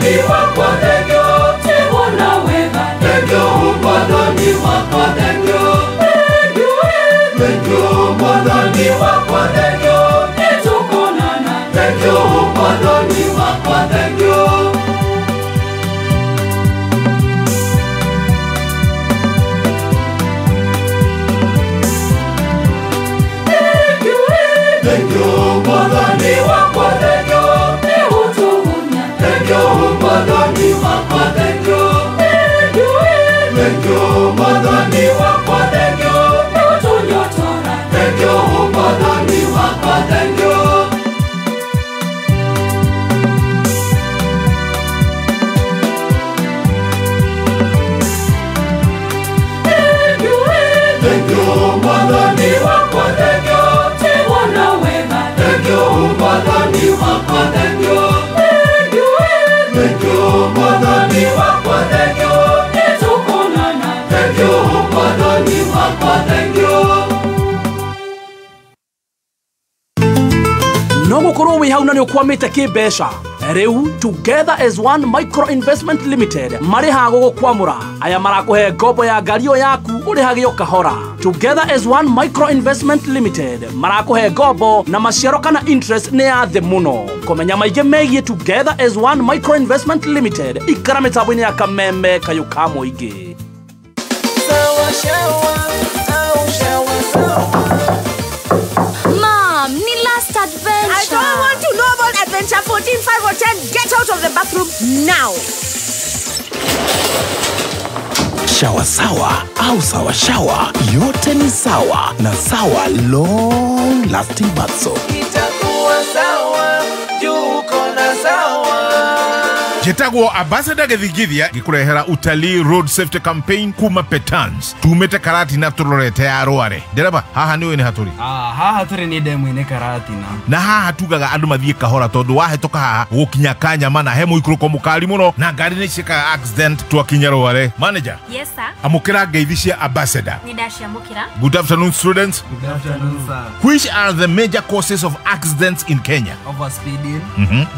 Mwathani wakwa thengio Tiguo na wega Thengio Mwathani wakwa thengio Thengio Thengio Mwathani wakwa thengio Nĩtũkonana Thengio Mwathani wakwa thengio Thengio Mwathani wakwa thengio Nĩũtũgunya Thengio Mwathani wakwa thengio Thengio Thengio Mwathani wakwa thengio Nĩũtũnyotora Thengio Mwathani wakwa thengio Thengio Thengio Mwathani wakwa thengio Tiguo na wega Thengio Mwathani wakwa thengio Thengio Thengio Mwathani wakwa thengio Nĩtũkonana Thengio Mwathani wakwa thengio No gukorwo wi hau na ni ukwamite kimbeca riu Together as One Micro Investment Limited mariha gugukwamura aya marakuhe ngombo ya ngario yaku urihagio kahora. Together as One Micro Investment Limited marakuhe ngombo na maciaro kana interest ni ya thi muno. Kumenya maingi megie Together as One Micro Investment Limited ikara mitambo-ini ya Kameme kayu ka muingi. Sawa shawa au shawa sawa. Mom, ni last adventure. I don't want to know about adventure 14, 5 or 10. Get out of the bathroom now. Shawa sawa au sawa shawa, yote ni sawa na Sawa long lasting bath soap. Itakuwa sawa juu kona sawa. Njĩtagwo Ambassador Gĩthingithia ngĩkũrehera utalii road safety campaign kuma Petans tumĩte Karatina tũrorete ya Rware. Ndereba haha nĩũĩ nĩ hatũrĩ? Haha tũrĩ nĩ ndemu-inĩ Karatina. Na haha tugaga andũ mathiĩ kahora tondũ wahĩtũka haha gũkinya Kanyama na he mũikũrũko mũkali mũno na ngari nĩ ciĩkaga accident twakinya Rware. Manager. Yes sir. Amũkĩra ngeithi cia Ambassador. Nĩ ndaciamũkĩra. Good afternoon students. Good afternoon sir. Which are the major causes of accidents in Kenya? Overspeeding,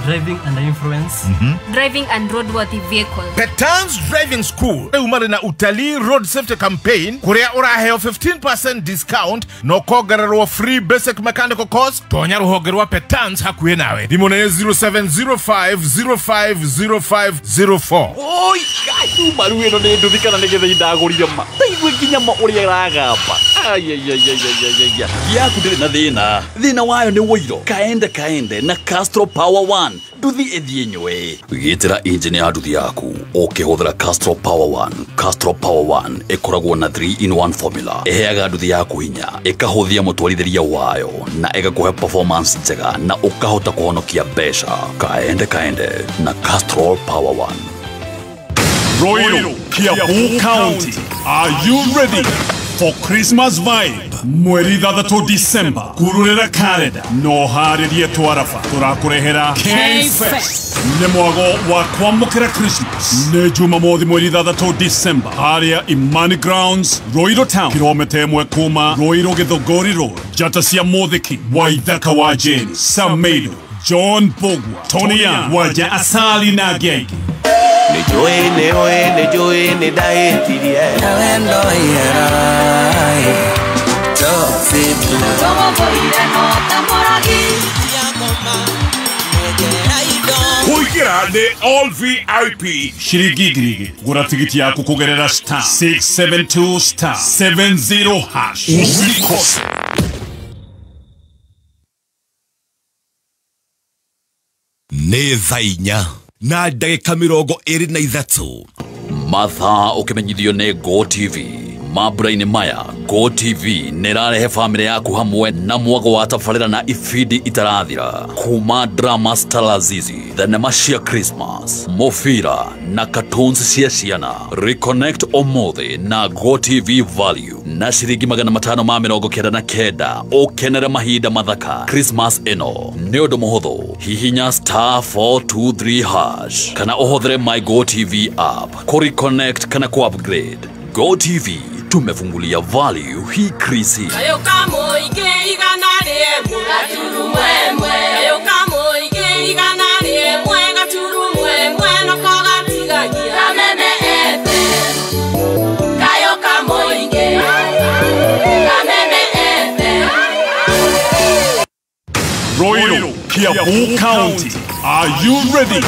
driving under influence, driving and roadworthy vehicle. Petans Driving School rĩu marĩ na utalii road safety campaign kũrĩa ũraheo 15% discount na ũkongererwo free basic mechanical course. Tonya rũhonge rwa Petans hakuhĩ nawe. Thimũ nĩ 0705050504. Oi, kai maru ĩno nĩ nduthi kana nĩ gĩthĩi ndagũrire ma. Taigue nginya ma ũrĩa ĩragamba. Ayayayayayaya. Yaku ndĩrĩ na thĩna. Thĩna wayo nĩ woiro. Kaende kaende na Castrol Power 1. Nduthi ĩthiĩ nywe. Gitĩra injini ya nduthi yaku ũkĩhũthĩra Castrol Power 1. Castrol Power 1 ĩkoragwo na 3 in 1 formula. Ĩheaga nduthi yaku hinya, ĩkahũthia mũtwarithĩria wayo na ĩgakũhe performance njega na ũkahota kũhonokia mbeca. Kaende kaende na Castrol Power 1. Royal Kiambu County, are you ready for Christmas vibe? Mweri 6 December kururira kalenda no harĩrie twaraba tũrakũrehera K-Fest nĩ mwago wa kwamũkĩra Christmas nĩ Jumamothi mweri 6 December harĩa Imani Grounds Royal Town kilomita 1 kuma Royal Githogori Road. Njata cia Mũthiki Waithaka wa Jane Samedo John Bogwa Tony Young Waja Asali na Genge. Nĩnjũĩ nĩũĩ nĩnjũĩ nĩndahĩtirie nawe ndoiera Kuingira ni all VIP shiringi ngiri gura tigiti yaku kugerera star 672 star 70 hash. Usikose. Nĩ thaa inya na ndagĩka 23. Mathaa ũkĩmenyithio nĩ Go TV. Mambura-inĩ maya Go TV nĩrarehe famĩlĩ yaku hamwe na mwago wa tabarĩra na ibindi itarathira kuma drama Stalazizi, thenema cia Christmas, mũbira na cartoons cia ciana. Reconnect ũmũthĩ na Go TV Value na ciringi 599 ũkenere mahinda mathaka Christmas ĩno. Nĩ ũndũ mũhũthũ, hihinya star 423 hash kana ũhũthĩre My Go TV app kũ reconnect kana kũ upgrade. Go TV tumefungulia value hii krisi. Ruiru, Kiambu County. Are you ready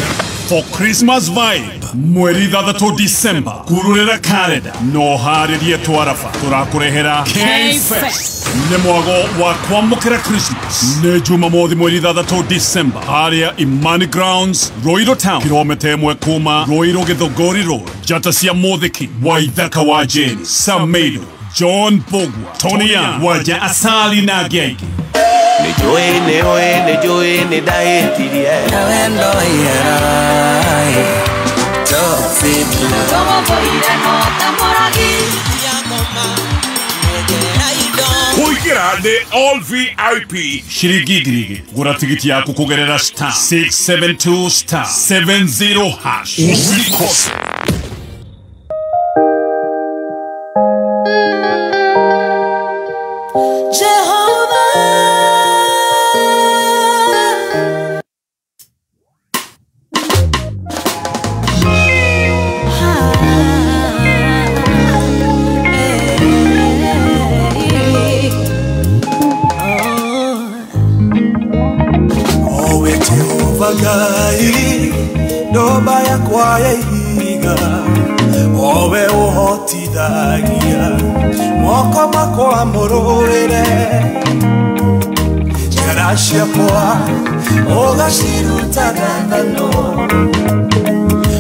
for Christmas vibe? Mweri 6 December kururera kalenda no harĩrie twaraba tũrakũrehera K-Fest nĩ mwago wa kwamũkĩra Christmas nĩ Jumamothi mweri 6 December harĩa Imani Grounds, Ruiru Town, kilomita 1 kuma Ruiru Githũngũri Road. Njata cia Mũthiki, Waithaka wa Jane, Samedo, John Bogwa, Tony Young, Waja Asali na Genge. Nĩ njũĩ nĩ ũĩ nĩ njũĩ nĩ ndahĩtirie na wendo ierai Kuingira nĩ all VIP Shiringi 2,000 gũra tigiti yaku kũgerera star 672 star 70 hash. Usikose. Owe uhotithagia moko makwa mũrũĩre njĩra ciakwa ũgacirutaga thano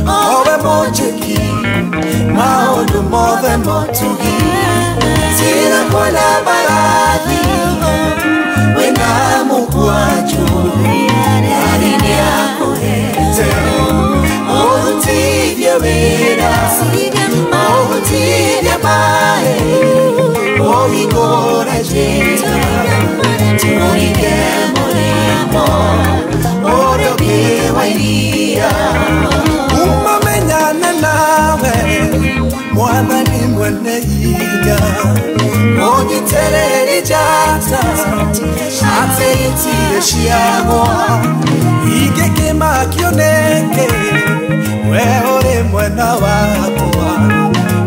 owe mũnjĩki maũndũ mothe motugi tiga kuona mbarathi wĩna mũkwanjũ Ngai nĩakũhete ũrutithie wĩra ũhutithie maĩ ũhingũre njĩra tũringe mũrĩmo ũrĩa ũngĩ wa iria umamenyane nawe mwathani mwene hinya ũnyitĩrĩri njata atĩ itirĩ ciagwa ingĩkĩmakio nĩkĩ we ũrĩ mwena wakwa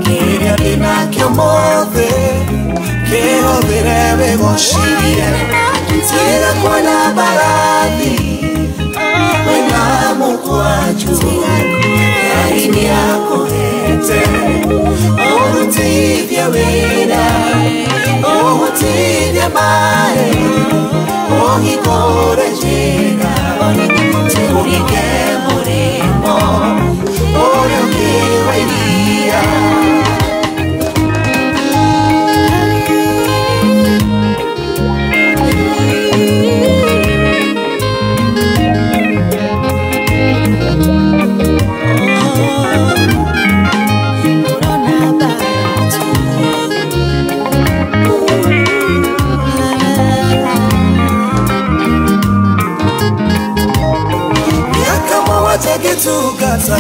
kĩrĩa ndĩnakĩo mothe kĩhũthĩre wĩgocirie tiga kuona mbarathi wĩna mũkwanjũ Ngai nĩakũhete ũrutithie wĩra ũhutithie maĩ ũhingũre njĩra tũringe mũrĩmo ũrĩa ũngĩ wa iria. Gĩtungata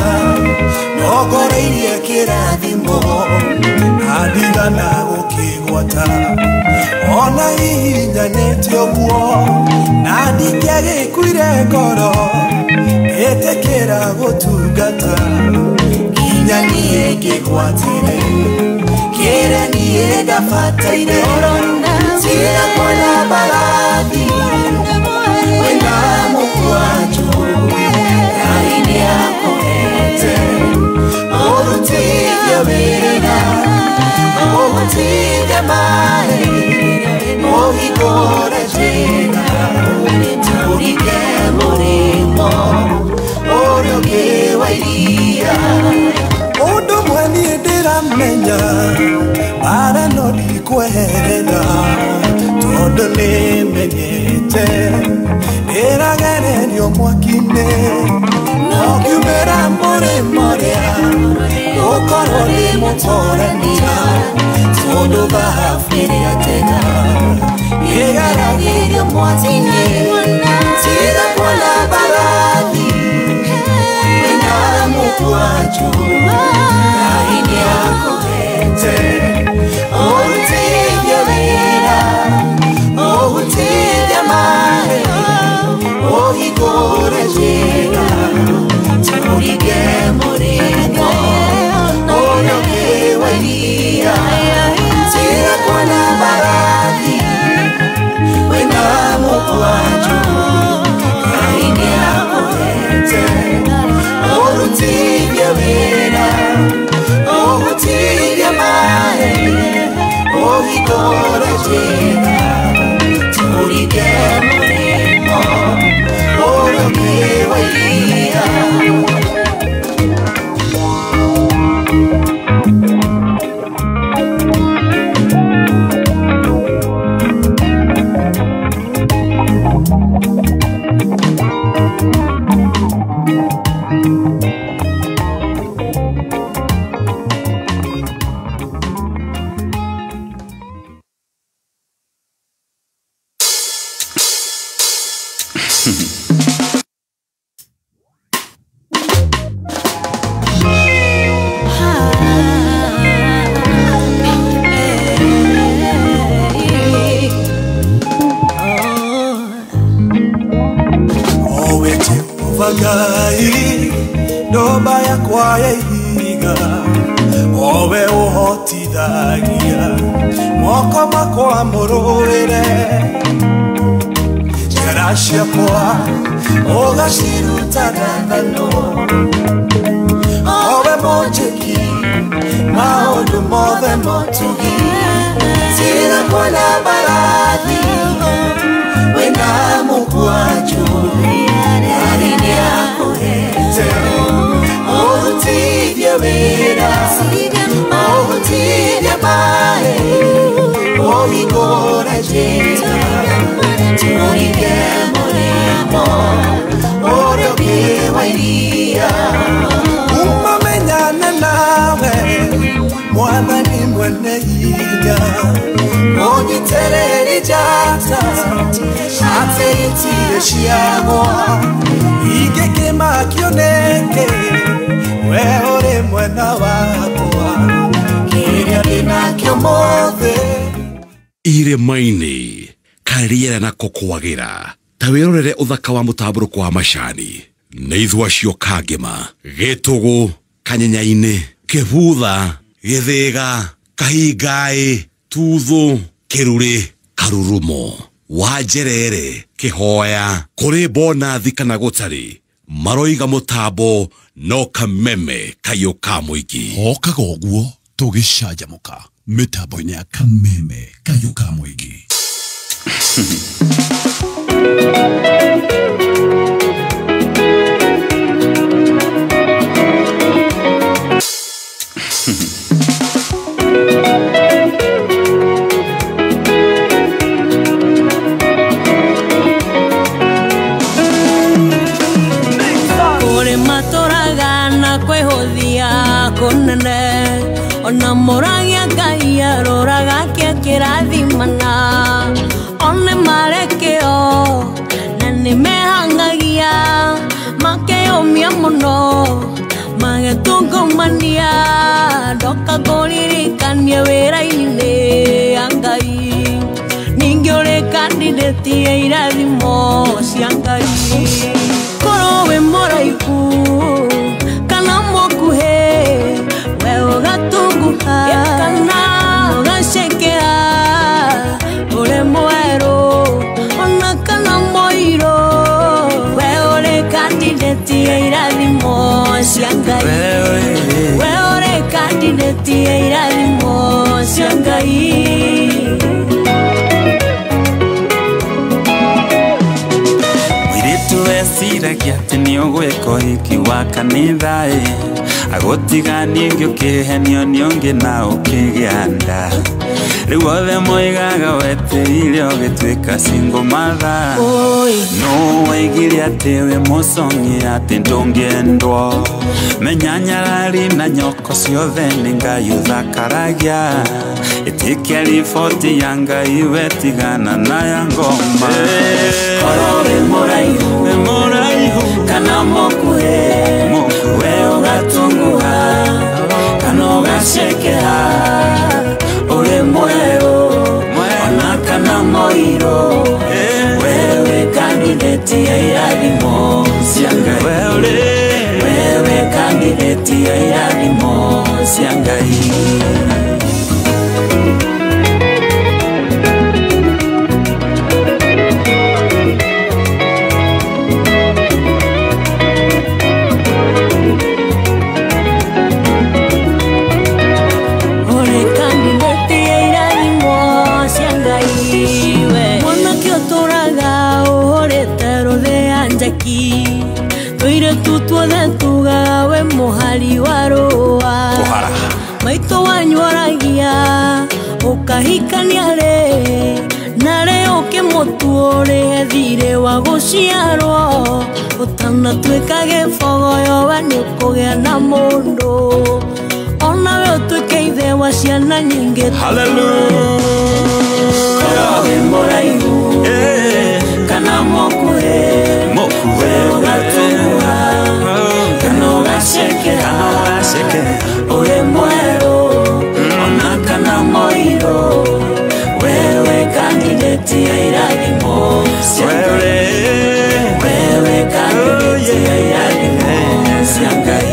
nogoreirie kĩrathimo na ndigana gũkĩgwata ona hihinyanĩte ũguo na ndingĩagĩkuire ngoro ĩtĩkĩra gũtungata nginya niĩ ngĩgwatire kĩrĩa niĩ ndabataire tiga kuona mbarathi wĩna mũkwanjũ Ngai nĩakũhete ũrutithie wĩra ũhutithie maĩ ũhingũre njĩra tũringe mũrĩmo ũrĩa ũngĩ wa iria. Ũndũ ũmwe niĩ ndĩramenya mbara no ndikweherera tondũ nĩmenyete ndĩragererio mwaki-inĩ no ngiumĩra mũrĩmo ũrĩa gũkorwo ndĩ mũtorania tondũ thahabu ĩrĩa njega ĩgeragĩrio mwaki-inĩ tiga kuona mbarathi wĩna mũkwanjũ Ngai nĩakũhete ũrutithie wĩra ũhutithie maĩ ũhingũre njĩra tũringe mũrĩmo ũrĩa ũngĩ wa iria tiga kuona mbarathi wĩna mũkwanjũ Irĩma-inĩ kariera nako kwagĩra ta wĩrorere ũthaka wa mũtambũrũko wa macani nĩ ithua cio Kangema Gĩtũgũ Kanyenyainĩ Kĩbutha Gĩthĩga Kahingaĩ Tuthũ Kĩrurĩ Karurumo Wanjerere Kĩhoya kũrĩ bonathi kana gũtarĩ maroiga mũtambo no kameme kayũ ka mũingĩ. Okaga ũguo tũgĩcanjamũka mĩtambo-inĩ ya kameme kayũ ka mũingĩ. Kũrĩ matũraga na kwĩhũthia kũnene ona mũragia Ngai aroraga kĩa kĩrathimana one marekĩo na nĩmehangagia makeyũmia mũno magetungumania ndoka ngũririkanie wĩra-inĩ ya Ngai ningĩ ũrĩ kandidate ya irathimo cia Ngai korwo wĩ mũraihu kana mũkuhĩ we ũgatunguha kana ũgacekera ũrĩ mwerũ ona kana mũirũ we ũrĩ kandidate ya irathimo cia Ngai we ũrĩ kandidate ya irathimo cia Ngai. Weciragia atĩ nĩ ũgwĩka ũhiki wa kanitha ĩ agũtiga ningĩ ũkĩhenio nĩ ũngĩ na ũkĩgĩa nda rĩu othe moigaga wetereire ũgĩtuĩka single mother no waigire atĩ wĩ mũcong'i atĩ ndũngĩendwo menya nyarari na nyoko ciothe nĩ Ngai ũthakaragia ĩtĩkia riboti ya Ngai wetigana na ya ngoma. Korwo wĩ mũraihu kana mũkuhĩ we ũgatunguha kana ũgacekeha ũrĩ mwerũ ona kana mũirũ we wĩ kandidate ya irathimo cia Ngai we wĩ kandidate ya irathimo cia Ngai. Tũirĩtu tuothe tugaga we mũhari wa rũa maitũ wanyu aragia ũkahikania rĩ na rĩ ũkĩ Ũkĩmũtua ũrĩhe thirĩ wa gũciarwo ũtanatuĩka gĩbogoyo we nĩũkũgĩa na mũndũ onawe ũtuĩke ithe wa ciana nyingĩ. Korwo wĩ mũraihu kana mũkuhĩ, we ũgatunguha kana ũgacekera, ũrĩ mwerũ ona kana mũirũ, wewe kandidate ya irathimo cia Ngai, wewe kandidate ya irathimo cia Ngai.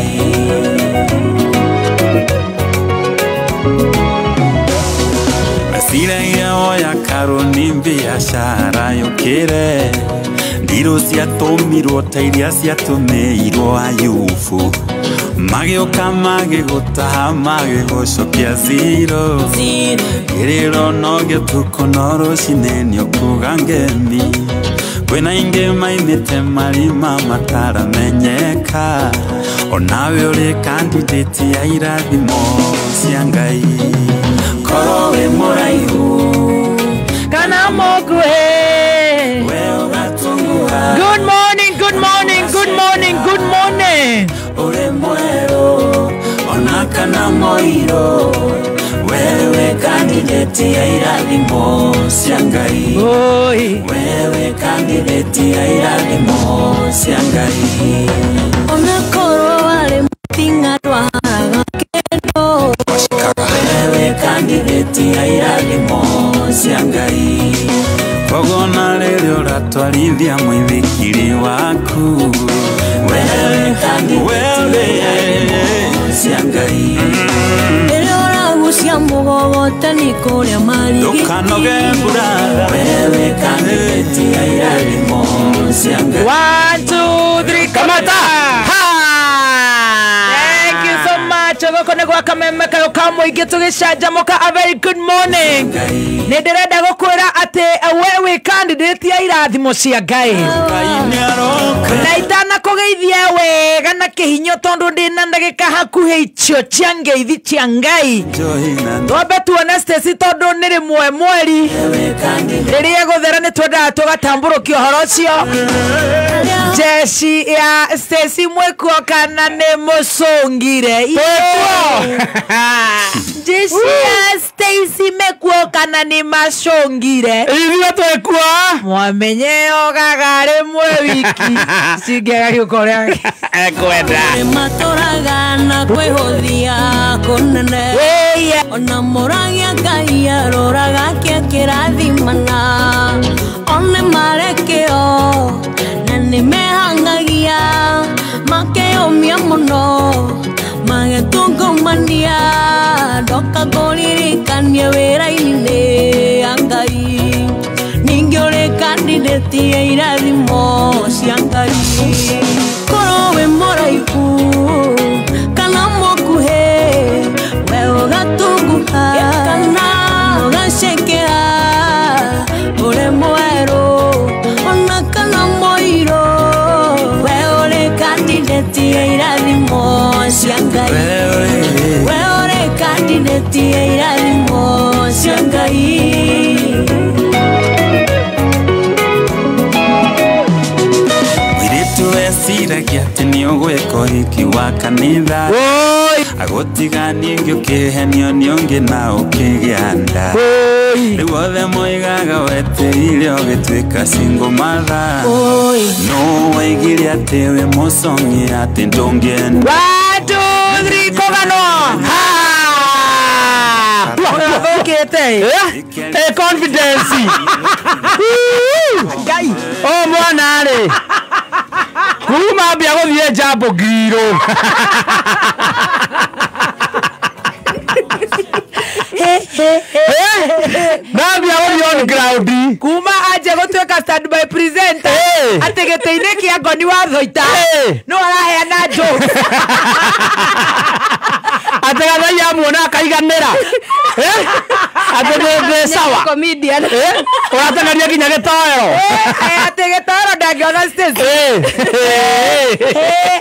Meciragia oya karoni biacara yũkĩre ndirũ ciatũmirwo ta iria ciatũmĩirwo Ayubu magĩũka magĩgũtaha magĩgũcokia zero kĩrĩro no gĩtukũ no rũcinĩ nĩũkuga ngemi kwĩna ingĩ maimĩte marima mataramenyeka onawe ũrĩ candidate ya irathimo cia Ngai. Korwo wĩ mũraihu kana mũkuhĩ. Good morning, good morning, good morning, good morning. Ũrĩ mwerũ ona kana mũirũ, wewe candidate ya irathimo cia Ngai, wewe candidate ya irathimo cia Ngai. Ona korwo warĩ mũthing'a ndwaharaga kĩndũ, wewe candidate ya irathimo cia Ngai. Koguo na rĩrĩa ũratwarithia mũithikiri waku, wewe candidate ya irathimo cia Ngai. Rĩrĩa ũragucia mũgogoteni kũrĩa marigiti, ndũkanoge mburara, wewe candidate ya irathimo cia Ngai. 1 2 3 kamata. Thank you so much. Gũkũ nĩ gwa Kameme kayũ ka mũingĩ tũgĩcanjamũka. A very good morning. Nĩ ndĩrenda gũkwĩra atĩ we wĩ candidate ya irathimo cia Ngai na itanakũgeithia wega na kĩhinyo tondũ ndĩna ndagĩka hakuhĩ icio cia ngeithi cia Ngai. Twambe tuone Stacy tondũ nĩ rĩmwe mweri rĩrĩa gũthera nĩ twendaga tũgatambũrũkia ũhoro ũcio. Jeshi ya Stacy mwĩkuo kana nĩ mũcũngire? Jeshi ya Stacy mekuo kana nĩ macũngire? Ithuĩ twĩkuo. Mwamenye ogaga rĩmwe wiki cingĩaga gĩũka ũrĩa ekwenda. Matũraga na kwĩhũthia kũnene, ona mũragia Ngai aroraga kĩa kĩrathimana, one marekĩo na nĩmehangagia makeyũmia mũno magetungumania ndoka ngũririkanie wĩra-inĩ ya Ngai. Ningĩ ũrĩ candidate ya irathimo cia Ngai. Korwo wĩ mũraihu kana mũkuhĩ, we ũgatunguha kana ũgacekera, ũrĩ mwerũ ona kana mũirũ, we ũrĩ candidate ya irathimo cia Ngai, we ũrĩ candidate ya irathimo cia Ngai. Weciragia atĩ nĩ ũgwĩka ũhiki wa kanitha agũtiganie ũkĩhenio nĩ ũngĩ na ũkĩgĩa nda rĩu othe moigaga wetereire ũgĩtuĩka single mother no waigire atĩ wĩ mũcong'i atĩ ndũngĩenda. 1 2 3 kũganwo. Ũthũkĩte confidence. Ngai o mwana rĩ kuma ambia gũthiĩ njambo ngirũ. Nambia gũthiĩ on ground kuma anje gũtuĩka standby presenter atĩ gĩtĩ-inĩ kĩa Ngoni wa Thoita no araheana jokes atĩ Gathai amuona akaiganĩra atĩ ndĩ sawa comedian ũrateng'eria nginya gĩtoero atĩ gĩtoero ndangĩ Ngiona Stacy.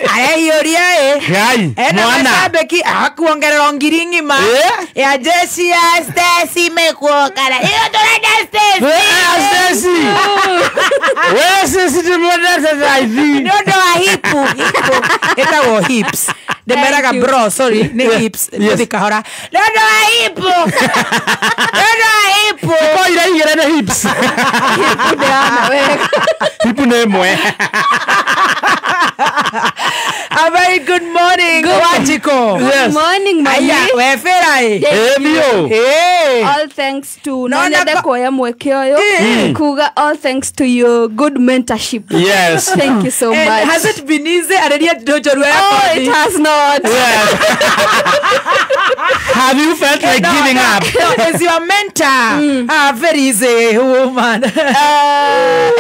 Arehiũria Ngai ena mwana macambĩki akuongererwo ngiri ng'ima ya jeshi ya Stacy mekuokara iyo tũrenda Stacy. Stacy we Stacy ndĩmwendete thaa nĩ ũndũ wa hipu ĩtagwo hips ndĩmeraga bro sorry nĩ hips nĩthi kahora nĩ ũndũ wa hipu nĩ ũndũ wa hipu ko ira igĩrĩ nĩ hips hipu ndĩrana wega hipu nĩ ĩmwe. A very good morning, Wanjiko. Yes. Good morning, mami. Aya, wefera eh. All thanks to nonyende kuoya mweke ũyũ kuga all thanks to your good mentorship. Yes. Thank you so much. Has it been easy? Areria ndojoru ya. Oh, it has not. Yes. Have you felt like giving up? No, is your mentor a very easy woman?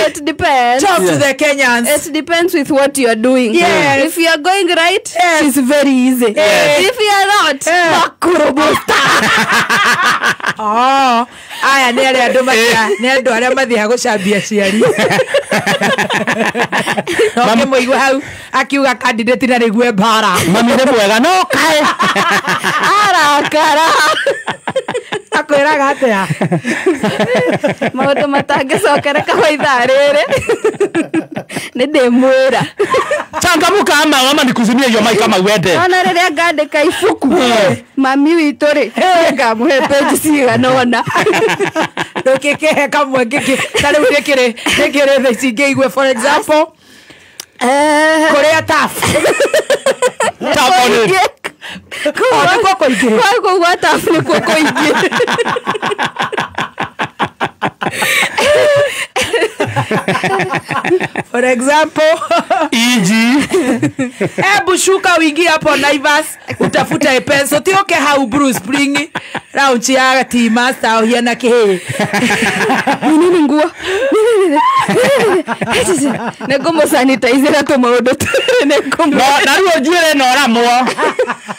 It depends. Talk to the Kenyans. It depends with what you are doing. Yes. If you are going right, she's very easy. Yes. If you are not, makurobusta. Oh, aya nĩ arĩa andũ matia, nĩ andũ arĩa mathiaga gũcambia aciari. No kĩmũigua hau akiuga candidate na rĩgue mbara. Mami nĩ mwega no kae. Arakara. Akwĩraga atĩa? Maũndũ matangĩcokereka kwa ithaa rĩrĩ. Nĩ ndĩmwĩra. Changamuka ama nikuzimie hiyo mic kama uende. Ona rĩrĩa ngandĩka ibuku mami witũ rĩ ngamũhe page cigana ũna. Ndũkĩkĩhe kamwe ngĩkĩ ta rĩu nĩkĩrĩ thaa ici ngĩigue for example kũrĩa taf. Tap on it. Nĩkuo kũingĩ. Kũu gwa taf nĩkuo kũingĩ. For example, E.g. Ebu shuka uingie hapo Naivas utafute pencil ti oke hau Blue Spring round ya tea master uhiana kihi. Nini nguo? Nĩngũmũ sanitize tũmaũndũ tũrĩ nĩngũmũ. Na rĩu njuĩrĩ no ramwo.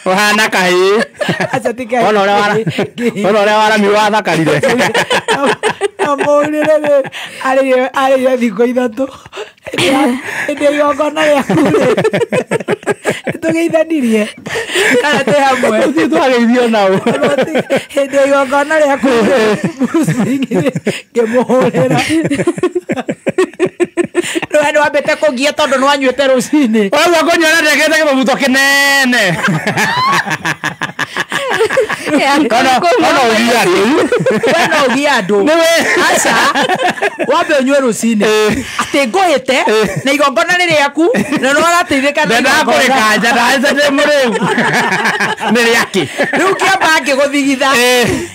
Ũhana kahĩĩ. Acha tika. Ona ũrĩa warami wathakarire. Amũrĩre arĩire thikũ ithatũ hĩndĩ ya igongona rĩaku rĩ nĩtũgeithanirie kana twĩ hamwe twageithio nao hĩndĩ ya igongona rĩaku Bruce Spring ngĩmũhũrĩra rĩu nĩwambĩte kũngia tondũ nĩwanyuĩte rũcinĩ ũguo kũnyua na ndekĩte kĩmũbuto kĩnene. Ona ũgie andũ. We no ũgie andũ. Aca wambe ũnyue rũcinĩ atĩ ngũhĩte na igongona nĩ rĩaku na nĩ ũrateithĩka na igongona. Ndakũrĩkanja ndaca ndĩ mũrĩu. Nĩ rĩakĩ? Rĩu kĩamba ngĩgũthigitha.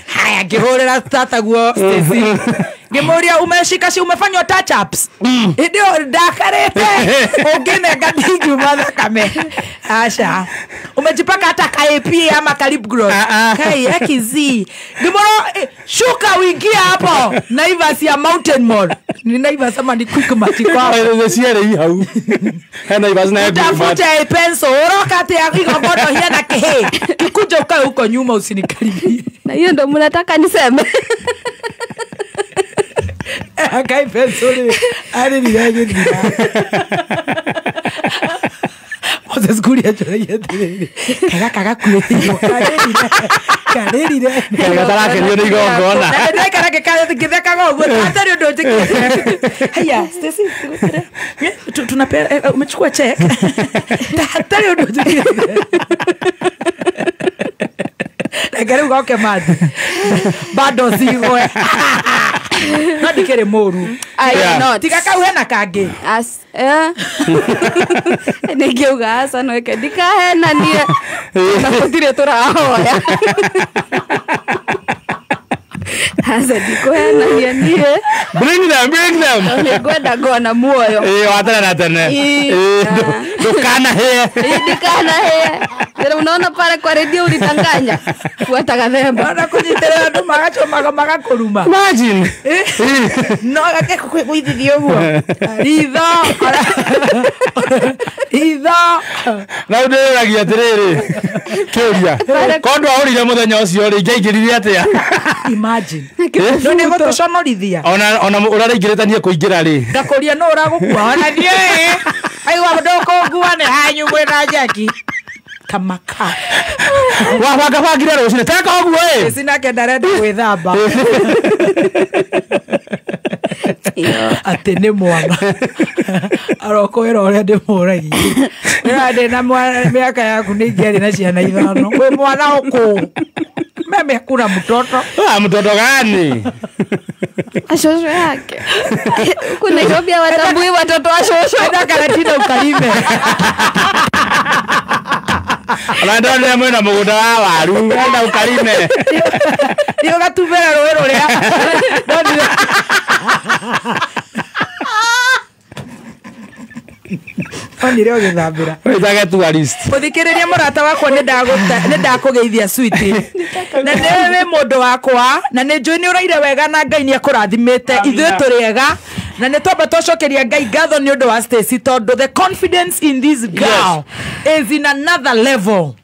Haya ngĩhũrĩra tataguo Stacy. Ngĩmũria umeshika si umefanywa touch ups. Hĩndĩ ĩyo ndakarĩte ũngĩnenga ndingiuma thakame. Aca umejipaka hata ka AP ama ka lip gloss. Kai XZ. Ngĩmũra shuka uingie hapo Naivas ya Mountain Mall. Ni Naivas ama ni Quick Mart kwa. Cierĩ hau. He Naivas na Utafute pencil uroka atĩ igongona hiana kĩhĩ. Kikuja ukae huko nyuma usinikaribie. Na hiyo ndo mnataka niseme. Akai pencil arĩrire agĩthira. Moses Kuria njoragia atĩrĩrĩ kaga gakuĩrĩirwo karĩrire Gatarakenio nĩ igongona. Na ndĩraikara ngĩthekaga ũguo hatarĩ ũndũ njĩkĩte. Haya Stacy tunapea umechukua check hatarĩ ũndũ njĩkĩte. Reke rĩu goke mathi bado cigwe. No ndikĩrĩ mũru. Tiga kau hena kangĩ. Nĩngiuga aca no eke ndikahenanie na gũtirĩ tũrahoya. Aca ndikũhenania niĩ. Bring them, bring them. Nĩngwenda ngona muoyo. Ĩĩ wa tene na tene. Ndũkanahĩe. Ndikanahĩe. Tena unaona pale kwa redio ulitanganya. Fuata Gathemba. Ona kunyitĩrĩra andũ magacomaga magakuruma. Imagine. No gake kwĩgũithithia ũguo. Ritho. Ritho. Na ndĩragia atĩrĩrĩ. Kĩũria. Ko ndwahũrire mũthenya ũcio rĩ, ingĩaingĩrire atĩa? Imagine. No nĩ gũtũconorithia. Ona ũrĩa ũraingĩrĩte niĩ kũingĩra rĩ. Ndakũria no ũragũkua ona niĩ. Aigua ndũkũngua nĩ hanyu mwĩna Jackie. Kamaka. Wabanga bangire rũcinĩ teka ũguo ĩ. Stacy nake ndarenda gwĩthamba. Atĩ nĩ mwana. Arokwĩra ũrĩa ndĩmũragia. Wĩra ndĩ na mĩaka yaku nĩ ingĩarĩ na ciana 5. Wĩ mwana ũkũ. Meme kuna mtoto. Ah, mtoto gani? Ashosho yake. Huku Nairobi hawatambui watoto wa shosho. Enda Karatina ukalime. Ona ndona mwena mũgũnda wa waru, enda ukalime. Nĩ ũgatubĩra rũĩ rũrĩa. Onire ũgĩthambĩra. Wĩtage tourist. Mũthikĩrĩria mũrata wakwa nĩ ndakũgeithia sweetie. Na nĩ wĩ mũndũ wakwa na nĩ njũĩ nĩ ũraire wega na Ngai nĩ akũrathimĩte. Ithuĩ tũrĩ ega. Na nĩ twamba twacokeria Ngai ngatho nĩ ũndũ wa Stacy tondũ the confidence in this girl is in another level.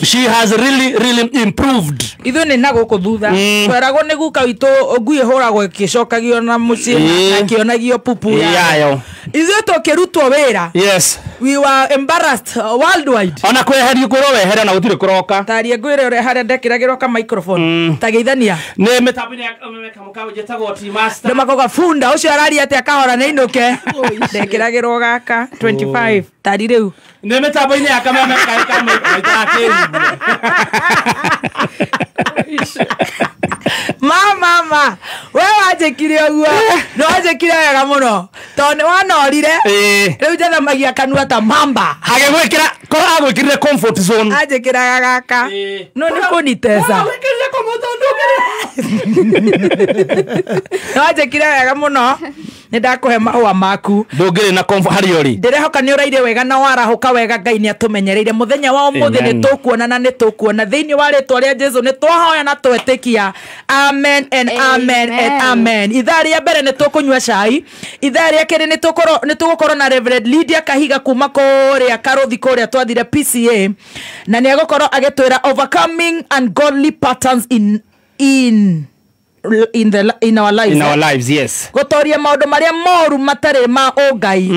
She has really really improved. Ithuĩ nĩ na gũkũ thutha. Tweragwo nĩ guka witũ ngui ĩhũragwo ĩgĩcokagio na mũciĩ na ĩkĩonagio pupu yayo. Ithuĩ tũkĩrutwo wĩra. Yes. We were embarrassed worldwide. Ona kweherio kwĩrwo wehere na gũtirĩ kũroka. Taria ngwĩre ũrĩa harĩa ndekĩragĩrwo ka microphone. Tageithania. Nĩ mĩtambo-inĩ ya kamũkaũ njĩtagwo T Master. Ndĩmakoga funda ũcio araria atĩ akahora nĩ inũke. Ndekĩragĩrwo gaka 25. Tari rĩu. Nĩ mĩtambo-inĩ ya kameme Mama, we wanjĩkire ũguo. Nĩ wanjĩkire wega mũno. Tondũ nĩ wanorire. Rĩu njathamagia kanua ta mamba. Agĩgwĩkĩra, korwo agwĩkĩrire comfort zone. Anjĩkĩraga gaka. No nĩ kũnitesa. Nĩ wanjĩkire wega mũno. Nĩ ndakũhe mahũa maku. Ndũngĩrĩ na comfort harĩa ũrĩ. Ndĩrehoka nĩ ũraire wega na warahũka wega. Ngai nĩ atũmenyereire. Mũthenya wa ũmũthĩ nĩ tũkuona na nĩ tũkuona. Thĩinĩ wa rĩtwa rĩa Jesu nĩ twahoya na twetĩkia. Amen and amen and amen. Ithaa rĩa mbere nĩ tũkũnyua cai. Ithaa rĩa kerĩ nĩ tũgũkorwo na Reverend Lydia Kahiga kuma kũrĩa Karũthi kũrĩa twathire PCA. Na nĩ egũkorwo agĩtwĩra overcoming ungodly patterns in our lives. In our lives, yes. Gotoria maundu maria moru matari ma ungai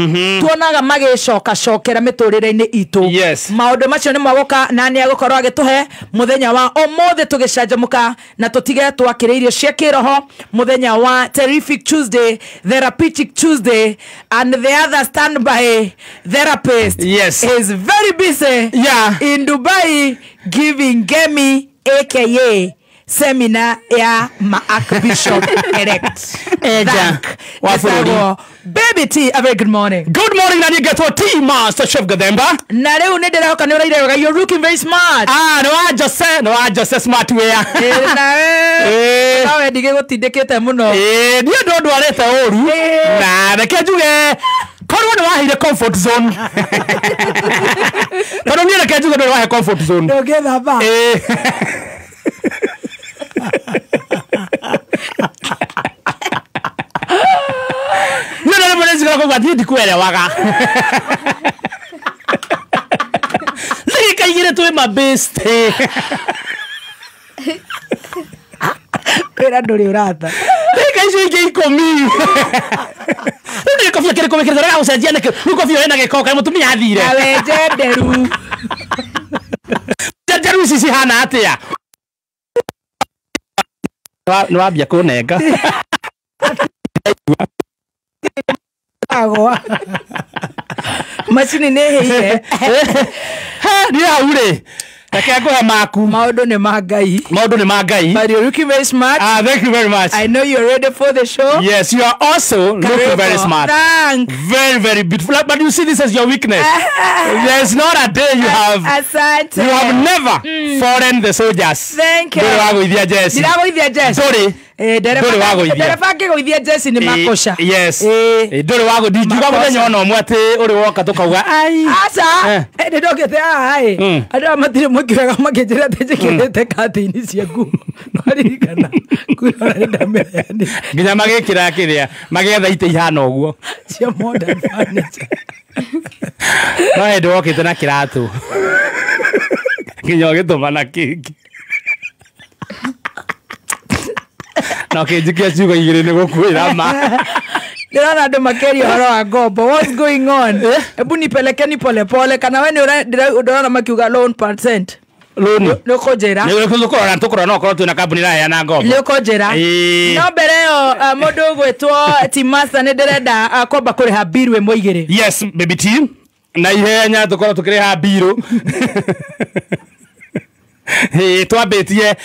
tuonaga magicoka cokera miturire-ini itu. Yes. Maundu macio ni magoka na ni agukorwo agituhe muthenya wa umuthi tugicanjamuka na tutige twakire irio cia kiroho muthenya wa Terrific Tuesday, Therapeutic Tuesday, and the other standby therapist, yes, is very busy, yeah, in Dubai giving Gemi aka seminar ya ma-Archbishop elect. Eja. Wa Baby T, a very good morning. Good morning, na nigetwo T Master Chef Gathemba. Na rĩu nĩ ndĩrehoka nĩ ũraire wega. You're looking very smart. Ah, no I just smart wear. Nawe. Nawe ndigĩgũtindĩkĩte mũno. Niĩ ndo ndwarĩte ũru. Na reke njuge korwo nĩ waheire comfort zone. Tondũ niĩ reke njuge ndũrĩ wahe comfort zone. Ndũngĩthamba. No no no no no ndikuelewaga. Ndagĩka igĩrĩ twĩ mabĩste. Wĩra ndũrĩ ũratha. Ndagĩka icio ingĩ 10. Rĩu nĩ gĩkobia kĩrĩkũ wĩkĩrĩte? Ũrega gũcenjia nĩkĩ? Rĩu kobia ĩyo ĩna gĩko kaĩ mũtumia athire. Na wenje nderu. Nderu ici cihana atĩa? Nĩ wambia kũnenga. Agwa. Macini nĩ ĩhĩire. Niĩ hau rĩ. Reke ngũhe maku. Maũndũ nĩ ma Ngai. Maũndũ nĩ ma Ngai. But you're looking very smart. Ah, thank you very much. I know you're ready for the show. Yes, you are also looking very smart. Thanks. Very, very beautiful. But you see this as your weakness. There's not a day you have. Asante. You have never fallen the soldiers. Thank you. Ndĩragũithia Jesse. Ndĩragũithia Jesse. Sorry. Ndũrĩ wagũithia. Ndereba angĩgũithia jeci nĩ makoca. Yes. Ndũrĩ wagũithia. Ndingiuga mũthenya ona ũmwe atĩ ũrĩ woka tũkauga ai. Aca. Nĩ ndokĩte haha ĩ. Andũ aya matirĩ mwĩki wega makĩnjĩra atĩ njĩkĩrĩte katĩini cia nguo. Nĩwaririkana kwĩrora nĩ ndamĩheanire. Nginya magĩkĩra kĩrĩa magĩetha itĩ ihana ũguo. Cia modern furniture. No hĩndĩ wokĩte na kĩratũ. Nginya ũgĩtũma na kĩngĩ. Na ũkĩnjikia ciugo igĩrĩ nĩ gũkuĩra ma. Ndĩrona andũ makĩaria ũhoro wa ngombo. What's going on? Hebu nipelekeni polepole kana we nĩ ndĩrona makiuga loan percent. Loan. Nĩ ũkũnjĩra. Nĩ tũkũrora tũkũrora no ũkorwo twĩna kambuni ĩraheana ngombo. Nĩ ũkũnjĩra. No mbere ĩyo mũndũ ũgwĩtwo Timasa nĩ ndĩrenda kwamba kũrĩha mbiru ĩmwe igĩrĩ. Yes, baby T. Na ihenya tũkorwo tũkĩrĩha mbiru. Twambĩtie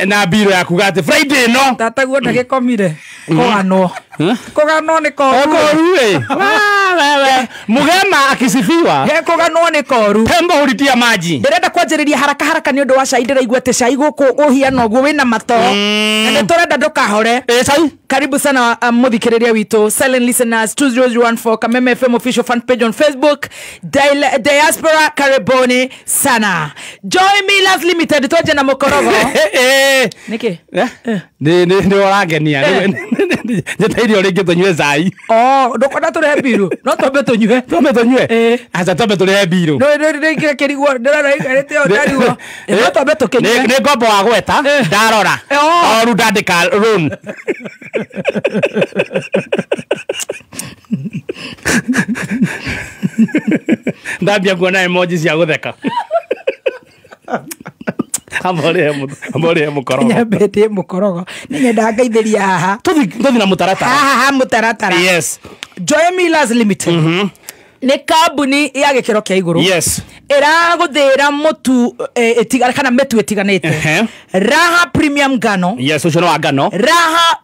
na mbirũ ya kuga atĩ Friday no tataguo ndagĩkomire kũganwo kũganwo nĩ koru ĩ Mugema akisifiwa kũganwo nĩ koru tembo huritia maji. Ndĩrenda kwanjĩrĩria haraka haraka nĩ ũndũ wa cai. Ndĩraigua atĩ cai gũkũ ũhiana ũguo wĩna mato na nĩ tũrenda ndũkahore. Cai karibu sana mũthikĩrĩria witũ silent listeners 20014 Kameme FM official fan page on Facebook. Diaspora karibuni sana. Joy Millers Limited twaje na mũkorogo. Nĩkĩ? Nĩ ũrangenia. Njeteire rĩngĩ tũnyue cai. Oh, ndũkwenda tũrehe mbiru? No twambe tũnyue. Twambe tũnyue? Aca twambe tũrehe mbiru. Nĩ kĩrigwo ndĩrona ikarĩte ũũ ndarigwo. No twambe tũkĩnyue. Nĩ ngombo wa gweta ndarora. Oru ndandĩka loan. Ndambia kuona emoji cia gũtheka. Amore mũkorogo. Nyambĩtie mũkorogo. Nĩ nyendaga ngaithĩria haha. Tũthi na mũtaratara. Haha mũtaratara. Yes. Joy Millers Limited. Nĩ kambuni ya gĩkĩro kĩa igũrũ. Yes. Ĩragũthĩra mũtu kana mĩtu ĩtiganĩte. Raha Premium Ngano. Yes, ũcio nĩ wa ngano. Raha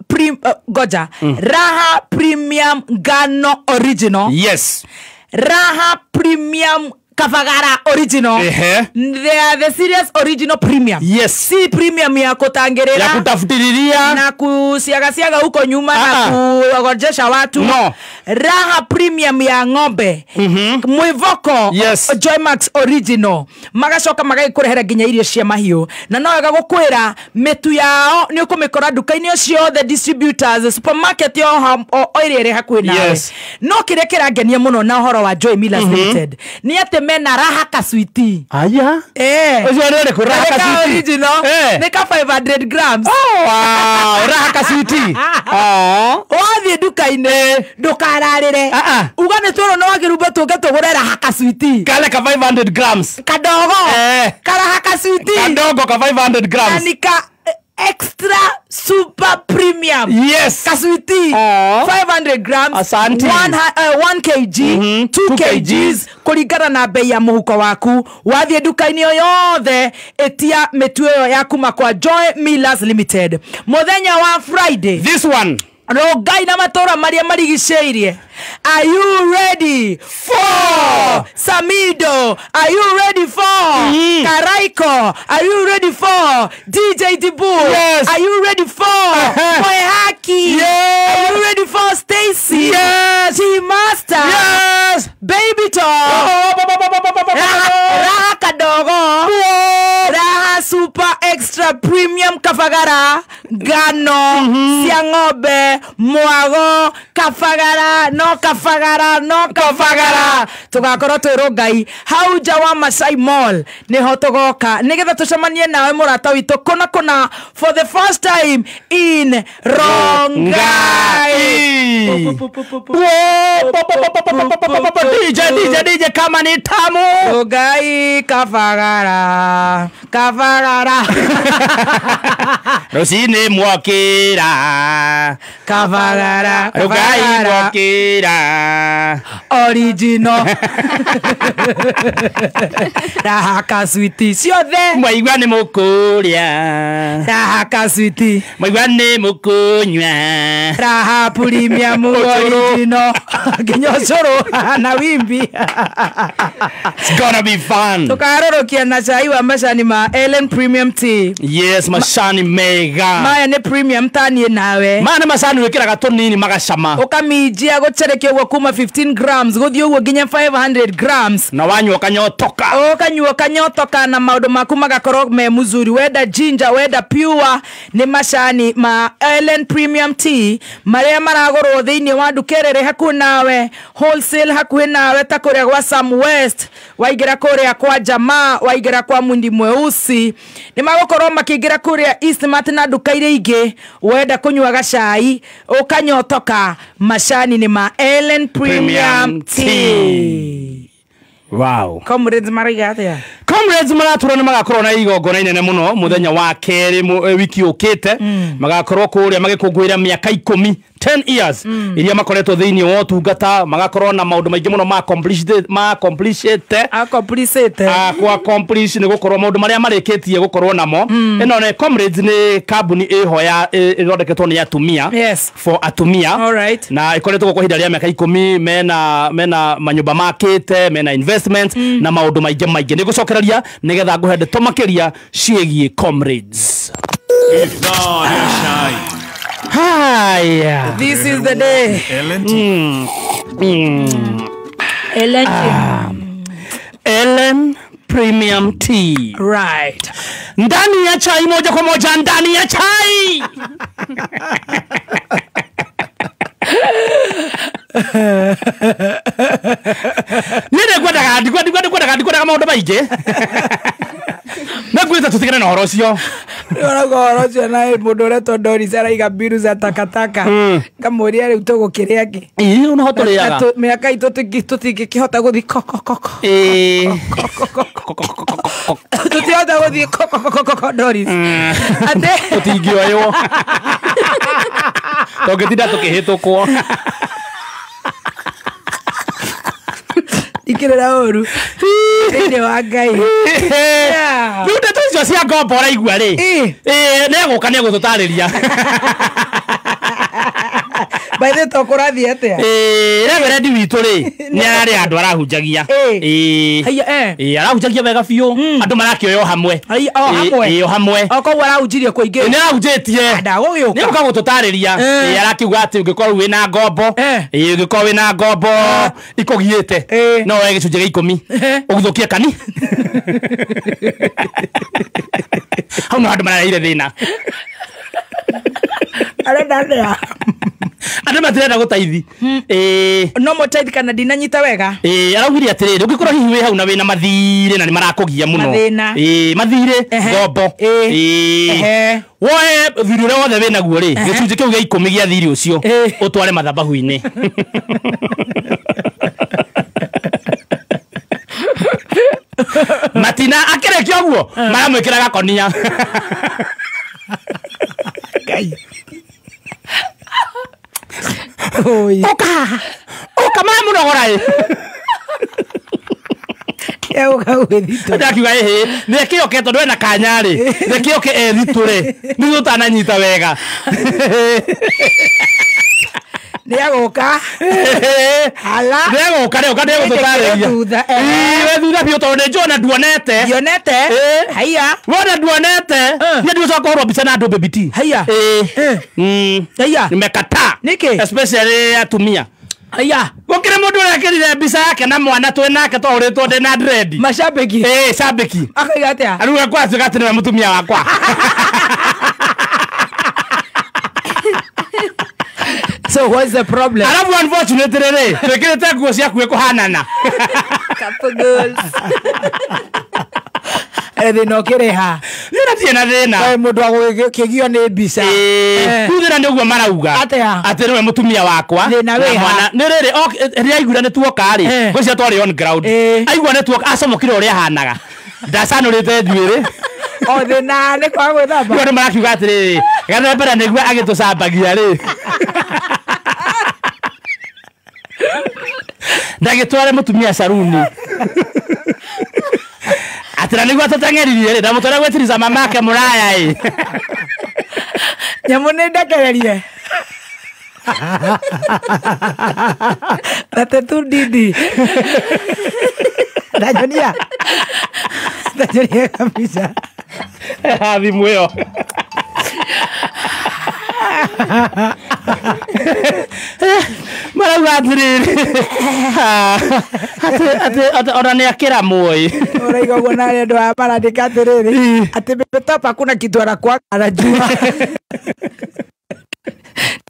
goja. Raha Premium Ngano Original. Yes. Raha Premium Kavagara Original. They are the serious original premium. Yes. Si premium ya kutangerera, ya kutafutiliria na kusiaga-siaga huko nyuma na kuogojesha watu. No. Raha Premium ya ng'ombe. Mwivoko. Yes. Joymax Original. Magacoka magagĩkũrehera nginya irio cia mahiũ. Na no wega gũkwĩra mĩtu yao nĩ ũkũmĩkora nduka-inĩ ciothe, distributors, supermarket yo o ĩrĩa ĩrĩ hakuhĩ nawe. Yes. No kĩrĩa kĩrangenia mũno na ũhoro wa Joy Millers Limited nĩ atĩ mena Raha Kaswiti. Aya. Ũcio nĩ ũrĩkũ? Raha Kaswiti. Original. Nĩ ka 500 grams. Oh, wow. Raha Kaswiti. Oh. Wathiĩ nduka-inĩ ndũkararĩre. Uga nĩ twĩrwo no wagĩrumba tũke tũgũre Raha Kaswiti. Kale ka 500 grams. Kadogo. Karaha Kaswiti. Kadogo ka 500 grams. Na nika extra super premium. Yes. Kaswiti. 500 grams. Asante. 1 kg, 2 kgs kũringana na bei ya mũhuko waku. Wathiĩ nduka-inĩ o yothe ĩtia mĩtu ĩyo ya kuma kwa Joy Millers Limited. Mũthenya wa Friday. This one. Rongai na matũra marĩa marigicĩirie. Are you ready for Samido? Are you ready for Karaiko? Are you ready for DJ Dibu? Yes. Are you ready for Moehaki? Yes. Are you ready for Stacy? Yes. G Master? Yes. Baby Talk. Raha Kadogo. Raha Super Extra Premium Kafagara. Ngano cia ng'ombe mwago Kafagara no Kafagara no Kafagara. Tugakorwo twĩ Rongai hau nja wa Masai Mall niho tugoka nigetha tucemanie nawe mũrata witũ kũna kũna for the first time in Rongai. DJ DJ DJ kama ni tamu Rongai Kafagara Kafagara Rũcinĩ mwokĩra Kafagara Rongai mwokĩra Original. Rahaka switi ciothe. Mwaigua nĩ mũkũrĩa. Rahaka switi. Mwaigua nĩ mũkũnyua. Raha premium original. Nginya ũcũrũ na wimbi. It's gonna be fun. Tukarorokia na cai wa macani ma Ellen Premium Tea. Yes, macani mega. Maya nĩ premium tanie nawe. Maya nĩ macani wĩkĩraga tũnini magacama. Ũkaminjia gũcherekia ũguo kuma 15 grams gũthiĩ ũguo nginya 500 grams. Na wanyua ũkanyotoka. Ũkanyua ũkanyotoka na maũndũ maku magakorwo me muzuri. Wenda ginger, wenda pure, nĩ macani ma Ellen Premium Tea marĩa maragũrwo thĩinĩ wa nduka ĩrĩa ĩrĩ hakuhĩ nawe, wholesale hakuhĩ nawe ta kũrĩa gwa Sam West, waingĩra kũrĩa kwa Jamaa, waingĩra kwa Mwindi Mweusi, nĩ magũkorwo makĩingĩra kũrĩa Eastmart na nduka iria ingĩ. Wenda kũnyua gacai ũkanyotoka, macani nĩ ma Ellen Premium Tea. Wow. Comrades maraiga atĩa? Comrades maratura nĩ magakorwo na igongona inene mũno mũthenya wa kerĩ wiki ũkĩte. Magakorwo kũrĩa magĩkũngũĩra mĩaka 10 10 years iria makoretwo thĩinĩ wa ũtungata, magakorwo na maũndũ maingĩ mũno ma accomplish nĩ gũkorwo maũndũ marĩa marĩkĩtie gũkorwo namo. Ĩno nĩ Comrades nĩ kambuni ĩho ya ĩthondeketwo nĩ atumia. Yes. For atumia. All right. Na ĩkoretwo kwa ihinda rĩa mĩaka 10 mena manyũmba makĩte, mena investment na maũndũ maingĩ maingĩ. Nĩ gũcokereria nĩgetha ngũhe ndeto makĩria ciĩgiĩ Comrades. Haya. This is the day. Ellen Tea. Ellen Tea. Ellen Premium Tea. Right. Ndani ya chai moja kwa moja, ndani ya chai. Nĩ ngwendaga maũndũ maingĩ. Nĩ ngwĩta tũtigane na ũhoro ũcio. Ũrauga ũhoro ũcio na mũndũ ũretwo Doris araiga mbiru za takataka. Ngamũria rĩu tũgũkĩrĩa kĩ? Ĩĩ no tũrĩaga. Mĩaka itũ tũtingĩkĩhota gũthiĩ kokokoko. Ĩĩ. Tũtihota gũthiĩ kokokoko Doris. Atĩ tũtingĩoywo. Tũngĩtinda tũkĩhĩtũkwo. Ikirera ũru thĩinĩ wa Ngai. Rĩu ndeto icio cia ngombo ũraigua rĩ, nĩ egũka nĩ egũtũtarĩria. By the to kũrathiĩ atĩa? Reverend witũ rĩ, nĩ ararĩ andũ arahunjagia. Arahunjagia wega biũ, andũ marakĩoya o hamwe. O hamwe. O koguo arahunjirie kũingĩ. Nĩ arahunjĩtie. Ndagũgĩũka. Nĩ egũka gũtũtarĩria. Arakiuga atĩ ũngĩkorwo wĩna ngombo, ũngĩkorwo wĩna ngombo ikũgiĩte, no woe gĩcunjĩ gĩa 10 ũgũthũkie kani. Hau no andũ marareire thĩna. Arenda atĩa? Andũ matirenda gũtaithi. No mũtaithi kana ndinanyita wega? Araugire atĩrĩrĩ, ũngĩkorwo hihi wĩ hau na wĩna mathirĩ na nĩ marakũgia mũno. Mathirĩ, ngombo. Woe thirĩ ũrĩa wothe wĩnaguo rĩ, gĩcunjĩ kĩu gĩa 10 gĩa thirĩ ũcio ũtware mathabahu-inĩ. Matina akĩrĩkia ũguo maramwĩkĩra gakonia. Ngai. Ũka maramũnogora ĩ. Ndakiuga ĩhĩ, reke oke tondũ ena kanya rĩ, reke oke ethitũ rĩ, nĩguo ũtananyita wega. Nĩ egũka. Nĩ egũka, nĩ egũka, nĩ egũtũtarĩria. We thutha biũ tondũ nĩ njũĩ ona nduonete. Ndionete? Haiya. We ona nduonete. Niĩ ndigũcoka kũhũrwo mbica na andũ Baby T. Haiya. Haiya. Nimekataa. Nĩkĩ? Especially atumia. Haiya. Gũkĩrĩ mũndũ ũrekĩrire mbica yake na mwana twĩ nake twahũrĩtwo ndĩ na dread. Macambĩki. Cambĩki. Akauga atĩa? Arauga kwatuĩka atĩ nĩwe mũtumia wakwa. So what's the problem? Alafu unfortunately rĩ, twĩkĩrĩte nguo cia hakuhĩ kũhanana. Couple goals. Thĩna ũkĩrĩ ha? Niĩ ndatirĩ na thĩna. Kaĩ mũndũ agũkĩgio nĩ mbica. Rĩu thĩna nĩ ũguo marauga. Atĩa? Atĩ nĩwe mũtumia wakwa. Thĩna wĩ ha? Nĩ rĩrĩ, rĩrĩa aiguire nĩ tuoka rĩ, ngwĩciria twarĩ on ground. Aigua nĩ tuoka, acomokire ũrĩa ahanaga. Ndacanũrĩte njuĩrĩ. O thĩna nĩ kwaga gwĩthamba. Rĩu andũ marakiuga atĩrĩrĩ, gathembera nĩguo agĩtũcambagia rĩ. Ndagĩtware mũtumia saruni. Atĩ na nĩguo atũteng'eririe rĩ, ndamũtware gwĩtiriza mamake mũraya ĩ. Nyamũ nĩ ndekererie. Tatetu ndindi. Ndanyonia. Ndanyonia kabisa. Thimũ ĩyo. Marauga atĩrĩrĩ atĩ ona nĩ akĩra muoi. Ũraiga ũguo na arĩa andũ aya marandĩka atĩrĩrĩ atĩ Bebe Top hakuna kitu anakuaga anajua.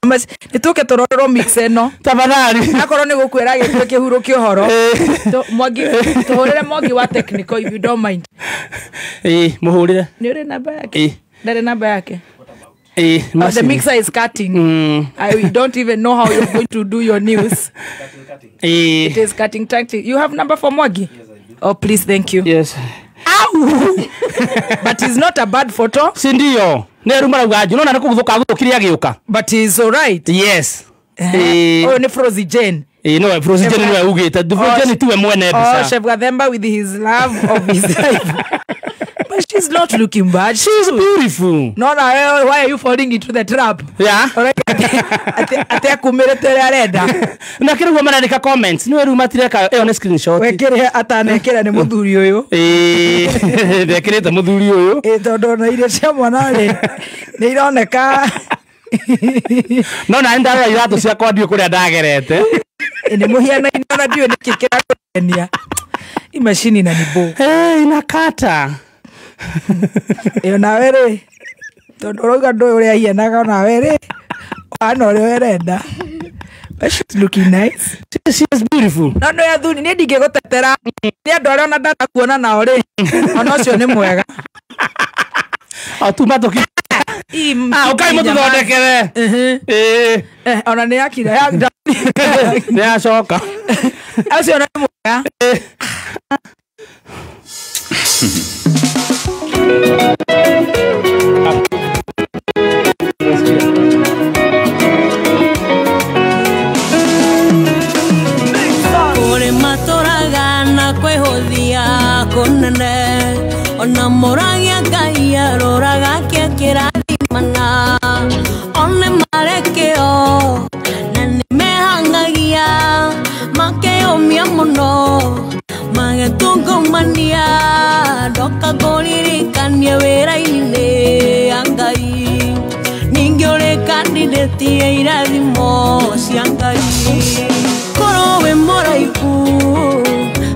Nĩ tũke tũrorerwo mix ĩno tafadhali. Akorwo nĩ gũkwĩra gĩtue kĩhurũkio ũhoro. Mwangi tũhũrĩre Mwangi wa technical if you don't mind. Ĩĩ mũhũrĩre. Nĩ ũrĩ namba yake? Ndarĩ namba yake. The mixer is cutting. I don't even know how you're going to do your news. It is cutting tactic. You have number for Mwangi? Yes, I do. Oh, please, thank you. Yes. Ow! But it's not a bad photo. Si ndio. Ne rumara ugaji. Unaona nĩ kũgũthũka agũthũkire agĩũka. But he's all right. Yes. Oh, ni Frozy Jane. No, Frozy Jane niwe ugĩte. Frozy Jane tiwe mwene mbica. Oh, Chef Gathemba with his love of his life. But she's not looking bad. She's beautiful. No, no, why are you falling into the trap? Yeah. Ate akumirete ũrĩa arenda. Na kĩrĩguo marandĩka comments. Nĩwe rĩu matireka ĩyo nĩ screenshot. Wekĩre atanekĩra nĩ mũthuri ũyũ. Ndekĩrĩte mũthuri ũyũ. Tondũ ona irio cia mwana rĩ nĩ ironeka. No na ndarora iratũ ciakwa ndiũ kũrĩa ndagerete. Nĩ mũhianaine ona ndiũĩ nĩkĩ kĩrakũgenia. Imacini inanibo. Inakata. Ĩyo nawe rĩ tondũ ũrauga ndũĩ ũrĩa ahianaga onawe rĩ ũhana ũrĩa ũrenda. But she's looking nice. She is beautiful. No nĩ athuri niĩ ndingĩgũtetera. Nĩ andũ arĩa ona ndanakuona nao rĩ ona ũcio nĩ mwega. O tuma tũki ũkai mũtũthondekere. Ona nĩ yakira nĩ yacoka. Ũcio nĩ mwega. Kũrĩ matũraga na kwĩhũthia kũnene ona mũragia Ngai aroraga kĩa kĩrathimana one marekĩo na nĩmehangagia makeyũmia mũno magetungumania ndoka ngũririkanie wĩra-inĩ ya Ngai ningĩ ũrĩ candidate ya irathimo cia Ngai korwo wĩ mũraihu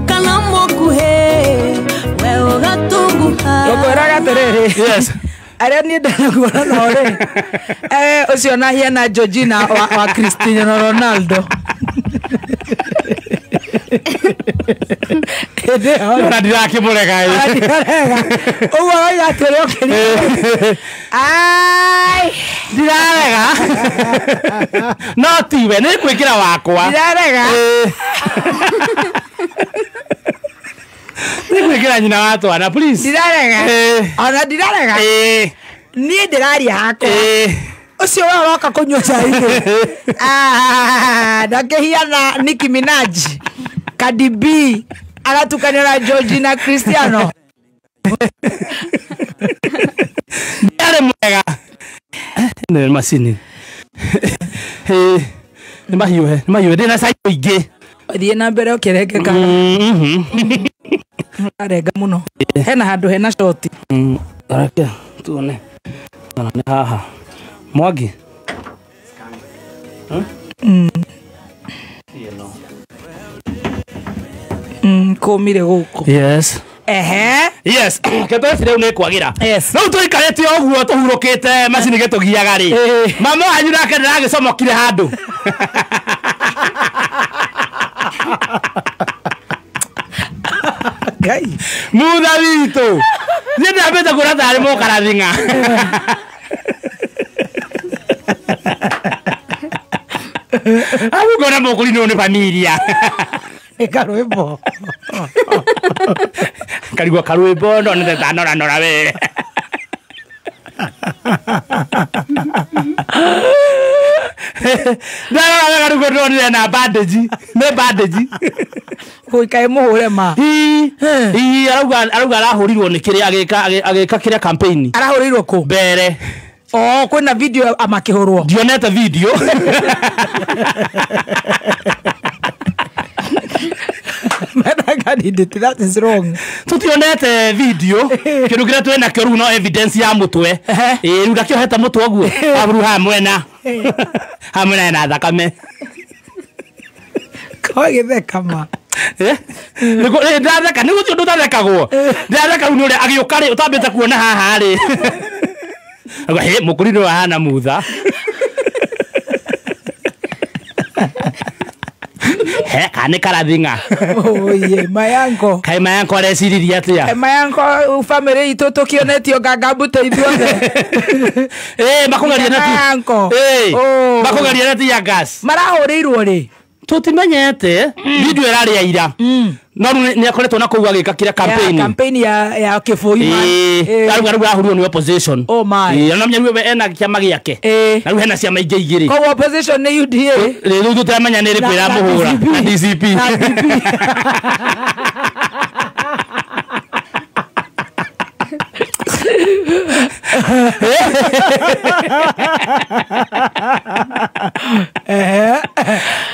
kana mũkuhĩ we ũgatunguha. Ngũkwĩraga atĩrĩrĩ. Yes. Arĩa niĩ ndanakuona nao rĩ ũcio na hiana Georgina wa Cristiano Ronaldo. Ona ndirakĩmũrega ĩ. Ũguo ũroiga atĩrĩ ũkĩrĩ. Ai ndirarega. No tiwe nĩ gwĩkĩra wakwa. Ndirarega. Nĩ gwĩkĩra nyina wa twana please. Ndirarega. Ona ndirarega. Niĩ ndĩraria hakwa. Ũcio we ũroka kũnyua cai rĩ. Ndakĩhiana Nicki Minaj, Cardi B agatukania na Georgina Cristiano. Ndiarĩ mwega. Nĩ macini. Nĩ mahiũhe, nĩ mahiũhe ndĩna cai ingĩ. Thiĩ na mbere ũkĩrengeka. Ũrarenga mũno. Hena handũ hena shoti. Reke tuone. Kana nĩ haha. Mwangi. Kũmire gũkũ. Yes. Ehe. Yes. Ketweci rĩu nĩ kwagĩra. Yes. Rĩu tũikarĩte ũguo tũhurũkĩte macini gĩtũgiaga rĩ. Mama wanyu nake ndĩragĩcomokire handũ. Ngai. Mutha witũ. Niĩ ndambĩte kuona tarĩ mũkarathinga. Au ngona mũkũrinwo nĩ familia. Nĩ karwĩmbo. Karigwo karwĩmbo no nĩ tanora nora we. Ndarora wega rĩu ndonire na bandage. Nĩ bandage. Gũikae mũhũre ma. Ii arauga arahũrirwo nĩ kĩrĩa agĩka kĩrĩa campaign. Arahũrirwo kũ? Mbere. Oh, kwĩna video amakĩhũrwo. Ndionete video. Candidate, that is wrong. Tutionete video kindu kiria twina kio riu no evidence ya mutwe. Riu ndakiohete mutwe guo aburu ha mwena ha mwena na thakame kogitheka ma ndatheka ni guthio undu utathekagwo ndatheka riu ni uria agiuka ri utambite kuona haha ri he mukuri ni wahana mutha he kane karathinga oye mayanko kai mayanko areciriria atia mayanko family itu tukionetio ngangambute ithuothe makugeria na mayanko makugeria na tear gas marahũrĩirwo rĩ tutimenyete video ĩrarĩ ya ira no rĩu nĩ akoretwo na kũu agĩka kĩrĩa campaign campaign ya kĩbũi ma rĩu arahũrirwo nĩ opposition oh my na menya rĩu ena kĩama gĩake na rĩu hena ciama ingĩ igĩrĩ koguo opposition nĩ UDA rĩu tũtiramenya nĩ ĩrĩkũ ĩramũhũra na DCP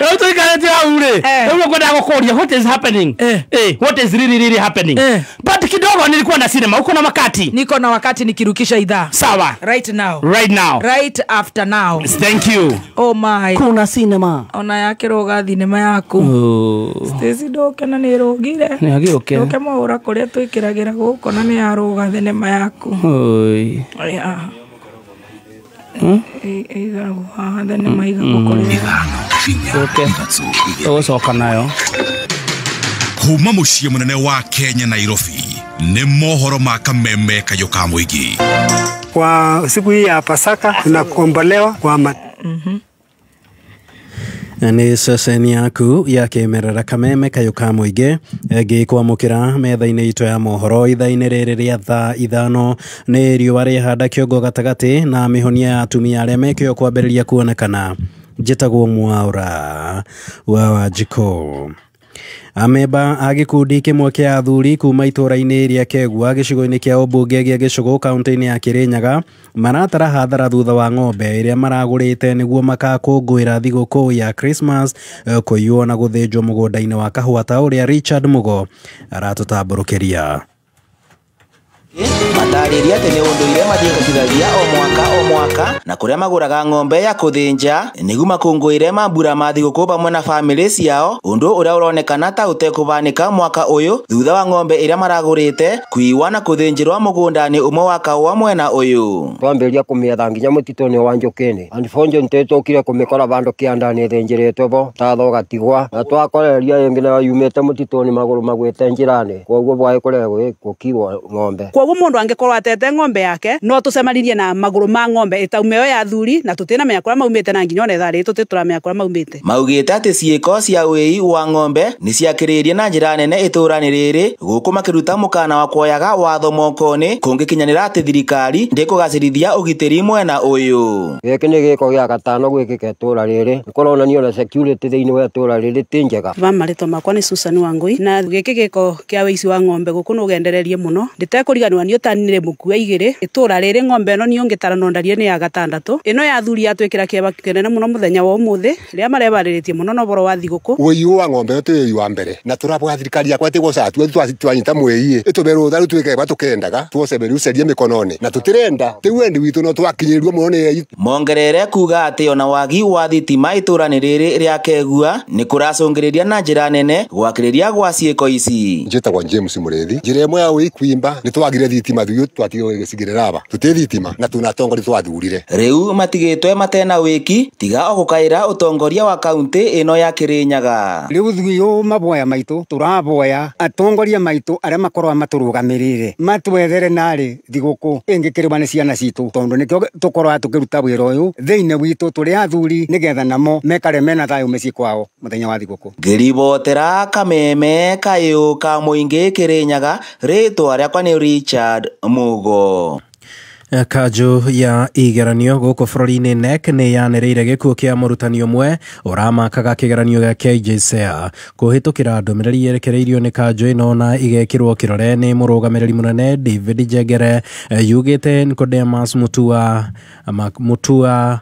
Rĩu tũikarĩte hau rĩ rĩu ngwendaga gũkũria what is happening what is really really happening but kidogo nilikuwa na cinema uko na wakati niko na wakati nikirukisha idhaa sawa right now right now right after now thank you oh my kuna cinema ona yakiruga thinema yaku Stacy ndoke na nĩ ĩrũgire nĩ agĩũke ndoke mwaũra kũrĩa twĩkĩragĩra gũkũ na nĩ yarũga thinema yaku oi igagwo haha thenema igagwo kũrĩa tũgũcoka nayo kuma mũciĩ mũnene wa Kenya Nairobi nĩ mohoro ma kameme kayũ ka mũingĩ. Kwa siku hii ya Pasaka tunakombolewa kwa nĩ ceceni yaku ya kĩmerera kameme kayũ ka mũingĩ ngĩkwamũkĩra metha-inĩ itũ ya mohoro ithaa-inĩ rĩrĩ rĩa thaa 5 nĩ riũa rĩhanda kĩongo gatagatĩ na mĩhonia ya atumia arĩa mekĩo kwambĩrĩria kuonekana. Njĩtagwo Mwaura wa Wanjikũ. Amemba a gĩkundi kĩmwe kĩa athuri kuma itũra-inĩ rĩa Kegua gĩcigo-inĩ kĩa ũmbunge gĩa Gĩcũgũ kaunti-inĩ ya Kĩrĩnyaga maratara hathara thutha wa ng'ombe ĩrĩa maragũrĩte nĩguo makakũngũĩra thigũkũ ya Christmas kũiywo na gũthĩnjwo mũgũnda-inĩ wa kahũa ta ũrĩa Richard Mugo aratũtambũrũkĩria. Matarĩria atĩ nĩ ũndũire mathiĩ o mwaka na kũrĩa magũraga ng'ombe ya kũthĩnja nĩguo makũngũĩre mambura ma thigũkũ pamwe na bamĩrĩ ciao ũndũ ũrĩa ũronekana ta ũtekũbanĩka mwaka ũyũ thutha wa ng'ombe ĩrĩa maragũrĩte kũiywo na kũthĩnjĩrwo mũgũnda-inĩ ũmwe wa kahũa mwena ũyũ. Twambĩrĩria kũmĩetha nginya mũtitũ-inĩ wa Njũkĩnĩ unfortunately tũkire kũmĩkora vandũ kĩanda-inĩ ĩthĩnjĩrĩtwo bo tatho gatigwa na twakoreria ĩngĩ nayo yumĩte mũtitũ-inĩ magũrũ magwĩte njĩra-inĩ koguo bwaĩ kũregwo gũkiwa ng'ombe. Koguo mundu angikorwo atete ng'ombe yake no tucemanirie na maguru ma ng'ombe itaumeo ya athuri na tutinamenya kuria maumite na nginya ona thaa ri tutituramenya kuria maumite. Maugite ati ciiko cia wĩi wa ng'ombe nĩ ciakĩrĩirie na njĩra nene itũra-inĩ rĩrĩ gũkũ makĩruta mũkana wa kuoyaga watho moko-inĩ kũngĩkinyanĩra atĩ thirikari ndĩkũgacĩrithia ũgitĩri mwena ũyũ. Gĩkĩ nĩ gĩko gĩa gatano gwĩkĩka itũra rĩrĩ nĩkũronania ona security thĩinĩ wa itũra rĩrĩ ti njega. Va marĩtwa makwa nĩ Susan Wangui na gĩkĩ gĩko kĩa wĩici wa ng'ombe gũkũ nũgendererie mũno ndĩtekũriganĩrwo nĩ ũtanire mũkue igĩrĩ itũra rĩrĩ ng'ombe ĩno niĩ ũngĩtara no ndarie nĩ ya gatandatũ ĩno ya athuri yatwĩkĩra kĩeba kĩnene mũno mũthenya wa ũmũthĩ rĩrĩa marebarĩrĩtie mũno na ũhoro wa thigũkũ. Ũiyu wa ng'ombe ti ũiyu wa mbere na tũraboya thirikari yakwa ĩtĩgũca twanyita mwĩi ĩtũbe rũtha rĩu twĩke ba tũkendaga tuoce rĩu cerie mĩkononĩ na tũtirenda ti wendi witũ no twakinyĩrwo mũno nĩ. Mongerere kuga atĩ ona wagi wa thitima itũra-inĩ rĩrĩ rĩa Kegua nĩ kũracũngĩrĩria na njĩra nene gwakĩrĩria gwa ciĩko ici. Njĩtagwo James Mũrĩthi njĩra ĩmwe ya ũikwimba nĩ twagire thitima thuyu twatigire gĩcigĩrĩra aba tũtirĩ thitima na tuna atongoria twathurire rĩu matigĩtwe matena wĩki tiga o gũkaĩra ũtongoria wa kaunti ĩno ya Kĩrĩnyaga. Rĩu thuyu maboya maitũ tũraboya atongoria maitũ arĩa makorwa matũrũgamĩrĩire matwethere narĩ thigũkũ ĩngĩkĩrĩwa nĩ ciana citũ tondũ nĩkĩo tũkorwa tũkĩruta wĩra ũyũ thĩinĩ witũ tũrĩ athuri nĩgetha namo mekare mena thayũ mĩciĩ kwao mũthenya wa thigũkũ. Ngĩribotera kameme kayũ ka mũingĩ Kĩrĩnyaga rĩtwa rĩakwa nĩ Richard Mugo. Kanjũ ya igeranio gũkũ bũrũri-inĩ NEC nĩ yanĩrĩire gĩkuũ kĩa mũrutani ũmwe ũramakaga kĩgeranio gĩa KJSEA kũhĩtũkĩra ndũmĩrĩri yerekereirio nĩ kanjũ ĩno na igekĩrwo kĩrore nĩ mũrũgamĩrĩri mũnene David Njengere yugĩte Nicodemus Mutua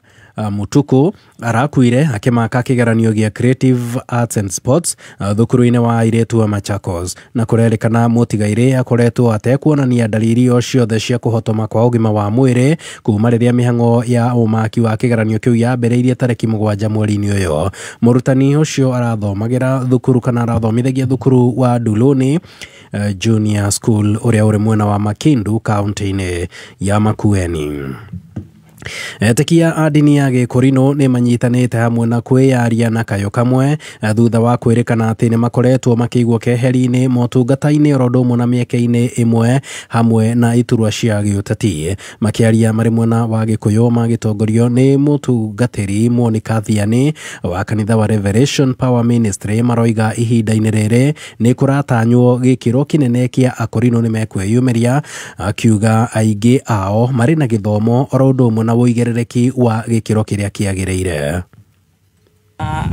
Mutuku arakuire akĩmaka kĩgeranio gĩa Creative Arts and Sports thukuru-inĩ wa airĩtu wa Machakos na kũrerĩkana mũtigairĩ akoretwo atekuonania dalili o ciothe cia kũhotoma kwa ũgima wa mwĩrĩ kuma rĩrĩa mĩhang'o ya ũmaki wa kĩgeranio kĩu yambĩrĩirie tarĩki 7 mweri-inĩ ũyũ. Mũrutani ũcio arathomagĩra thukuru kana arathomithagia thukuru wa Nduluni Junior School ũrĩa ũrĩ mwena wa Makindu kaunti-inĩ ya Makueni. Etĩkia a ndini ya Gĩkũrinũ nĩ manyitanĩte hamwe na kwĩyaria na kayũ kamwe thutha wa kwĩrĩkana atĩ nĩ makoretwo makĩigwo keheri-inĩ motungata-inĩ oro ũndũ ũmwe na mĩeke-inĩ ĩmwe hamwe na iturwa cia gĩũteti. Makĩaria marĩ mwena wa Gĩkũyũ magĩtongorio nĩ mũtungatĩri Monica Thiani wa kanitha wa Revelation Power Ministry maroiga ihinda-inĩ rĩrĩ nĩ kũratanywo gĩkĩro kĩnene kĩa akũrinũ nĩ mekwĩyumĩria, akiuga aingĩ ao marĩ na gĩthomo oro ũndũ ũmwe na ũigĩrĩrĩki wa gĩkĩro kĩrĩa kĩagĩrĩire.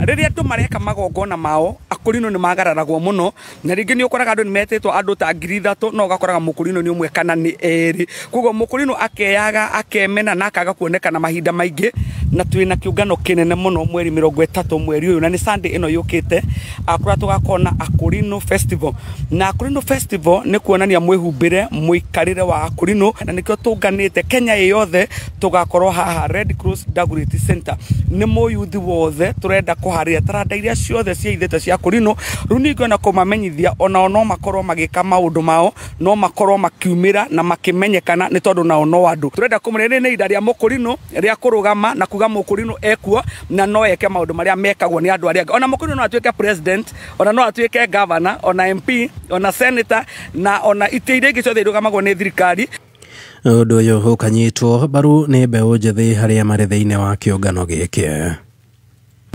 Rĩrĩa andũ mareka magongona mao akũrinũ nĩ magararagwo mũno na rĩngĩ nĩ ũkoraga andũ nĩ metĩtwo andũ ta 3,000 no ũgakoraga mũkũrinũ nĩ ũmwe kana nĩ erĩ. Koguo mũkũrinũ akeyaga akemena na akaga kuonekana mahinda maingĩ na twĩna kĩũngano kĩnene mũno mweri 30 mweri ũyũ na nĩ Sunday ĩno yũkĩte kũrĩa tũgakorwo na Akũrinũ Festival. Na Akũrinũ Festival nĩ kuonania mwĩhumbĩre mũikarĩre wa akũrinũ na nĩkĩo tũnganĩte Kenya ĩ yothe tũgakorwo haha Red Cross Dagoretti Center. Nĩ mũyuthi wothe turenda kũharĩria taranda iria ciothe ciaithĩte cia akũrinũ rĩu ningĩ kũmamenyithia onao no makorwo magĩka maũndũ mao no makorwo makiumĩra na makĩmenyekana nĩ tondũ nao no andũ. Turenda kũmũrĩrĩ nĩ ihinda rĩa mũkũrinũ rĩa kũrũgama na kuga mũkũrinũ ekuo na no eke maũndũ marĩa mekagwo nĩ andũ arĩa angĩ. Ona mũkũrinũ no atuĩke president, ona no atuĩke governor, ona MP, ona senator na ona itĩ iria ingĩ ciothe irũgamagwo nĩ thirikari. Ũndũ ũyũ ũkanyitwo mbaru nĩ mbeũ njĩthĩ harĩa marĩ thĩinĩ wa kĩũngano gĩkĩ.